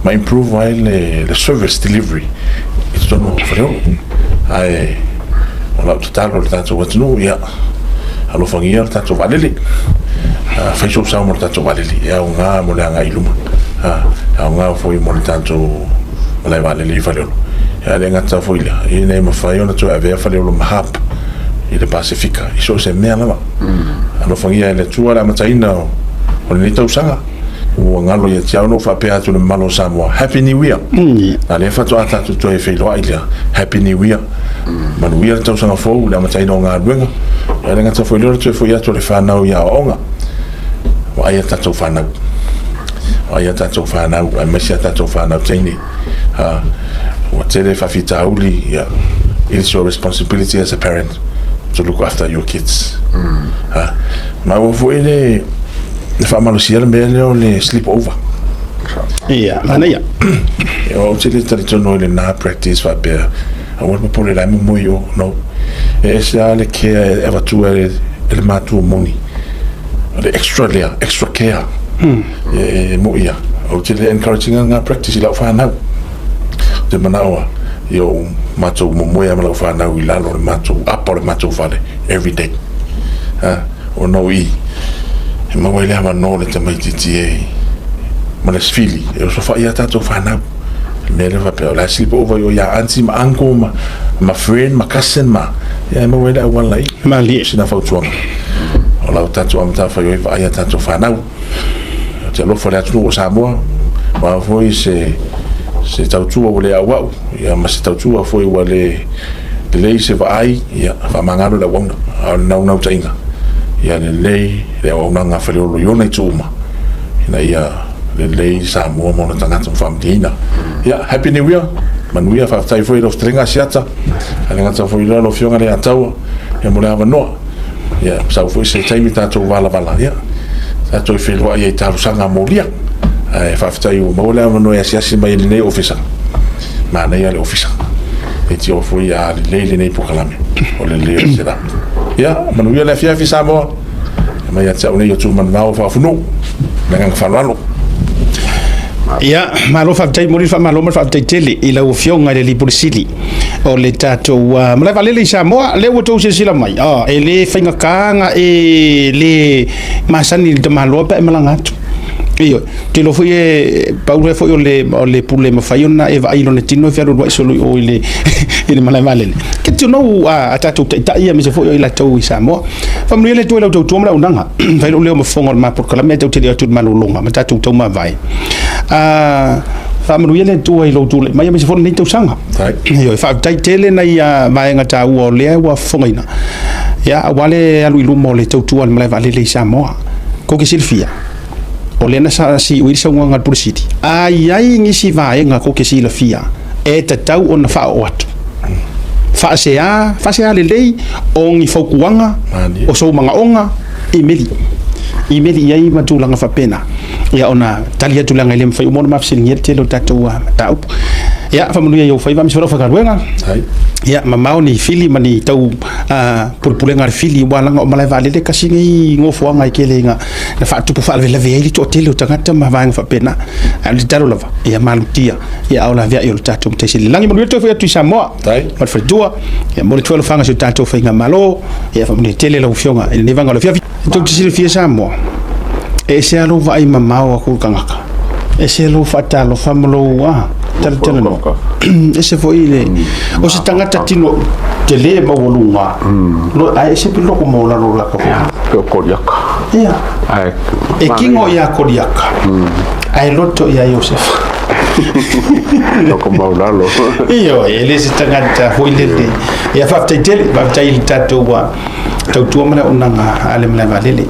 ma improve ai le service delivery i totonu o Faleolo. Ae o lau tatalo i le tatou atunuu, ia alofagia le tatou vaalele. Fai sou sao mo le tatou vaalele, e aoga mo le agai i luma. E aoga foi mo le tatou malae vaalele i Faleolo. Ae le gata foi i lea, ina ia mafai ona toe avea Faleolo ma hub i le Pasefika i so o se mea lava. Alofagia e le Atua le amataina o lenei tausaga. Ua galo ia te au na ou faapea atu i le mamalu o Samoa, Happy New Year! A lea faatoa tatou toe feiloai lea, Happy New Year! Manuia le tausaga fou i le amataina o galuega. Ae le gata foi i lea o le toe foi atu o le fanau i aoaoga. Vaai a tatou fanau. Vaai a tatou fanau, aemaise a tatou fanau teine. Ua tele faafitauli, ia, it is your responsibility as a parent to look after your kids. Maua foi le faamalosia le mea lea o le sleep over. Ia, manaia. Ou te le talitonu i lena practice faapea, aua le popole la e momoe i o. No. E ese lava le care e avatua e le matua moni. O le extra lea, extra care. E moi ia. Ou te le encourage ina lena practice i lau fanau. Ou te manao lava, ia ou matou momoe lava ma lau fanau i lalo o le matou apa o le matou fale every day. Ona o i, e maua ai le avanoa o le tamaitiiti e ma le fili e osofai a tatou fanau. Le mea lea faapea, o le a sleep over i o ia aunty ma uncle ma friend ma cousin ma, ia e maua ai le auala i. Malie. Sina fautuaga. O lau tatou matafaioi vaai a tatou fanau. Ou te alofa i le atunuu o Samoa, o a foi se tautua ua le auau, ia ma se tautua foi ua le lelei se vaai, ia faamagalo le auauna. A o le naunautaiga, ia lelei le auaunaga a Faleolo i ona itu uma, ina ia lelei Samoa ma ona tagata ma faamalieina. Ia, Happy New Year, manuia, faafetai foi i lau fetalaiga Asiata, a le gata foi i lea lau Afioga Leiataua, ia mo le avanoa. Ia, sau foi se taimi tatou valavala, ia, tatou feiloai ai i talosaga molia. Ae faafetai ua maua le avanoa e asiasi mai i lenei ofisa. Manaia le ofisa. E tio foi a lelei lenei polokalame o le lelei o le setup. Ia, manuia le afiafi Samoa. E mai ia te au nei o Tumanavao Faafunuu. Le agaga faaaloalo. Ia, malo faafetai, momoli le faamalo ma le faafetai tele i lau Afioga i le Alii Pule Sili o le tatou malae vaalele i Samoa. Lea ua outou silasila mai, e le faigata ona e le masani i le tamaloa pe a e malaga atu. Ioe, ou te iloa foi e pau lea foi o le pule e mafai ona e vaai i lona tino e fealualuai solo i o i le i le malae vaalele. Get to know a tatou taitai aemaise foi o i latou i Samoa. Faamanuia le Atua i lau tautua ma le auaunaga. Fai lou leo ma fofoga o le ma polokalame ae tatou te le o atu i le malologa ma tatou taumavae. Faamanuia le Atua i lou tulai mai aemaise foi lenei tausaga. Ioe, faafetai tele nai vaega taua o lea ua fofogaina. Ia, aua le alu i luma o le tautua a le malae vaalele i Samoa. Kou te silafia, o lea na siui le saunoaga a le Pule Sili, a i ai nisi vaega kou te silafia e tatau ona faaoo atu, faasea, faasea lelei o ni fautuaga, o sou manaoga, imeli, imeli i ai ma tulaga faapena. Ia ona tali atu leaga e le mafai uma ona ma fesiligia le tele o tatou mataupu. Ia, faamanuia i ou faiva aemaise foi lau faigaluega. Ia, mamao ni fili ma ni tau pulepulega a le fili, aua leaga o malae vaalele tasi nei nofoaga e tele ina na faatupu faalavelave ai le toatele o tagata ma vaega faapena. Ae o le tatalo lava, ia malutia, ia ao laveai o le tatou Matai Sili i le Lagi. Manuia le toe foi atu i Samoa ma le faletua. Ia momoli atu foi alofaga i si o tatou faigamalo. Ia faamanuia tele lau Afioga i lenei vaega o le afiafi. Tou te silafia Samoa, e ese lava lou vaai mamao atu i le tagata, ese lou faatalofa ma lou talatalanoa, ese foi le, o se tagata tino tele maualuga, ae ese pe loko maualalo o latou foi. Pe o Koliaka. Ia. E kino ia Koliaka, ae loto ia Iosefa. Loko maualalo. Ioe, e le se tagata foi lele. Ia faafetai tele, faafetai i le tatou Tautua ma le auaunaga a le malae vaalele.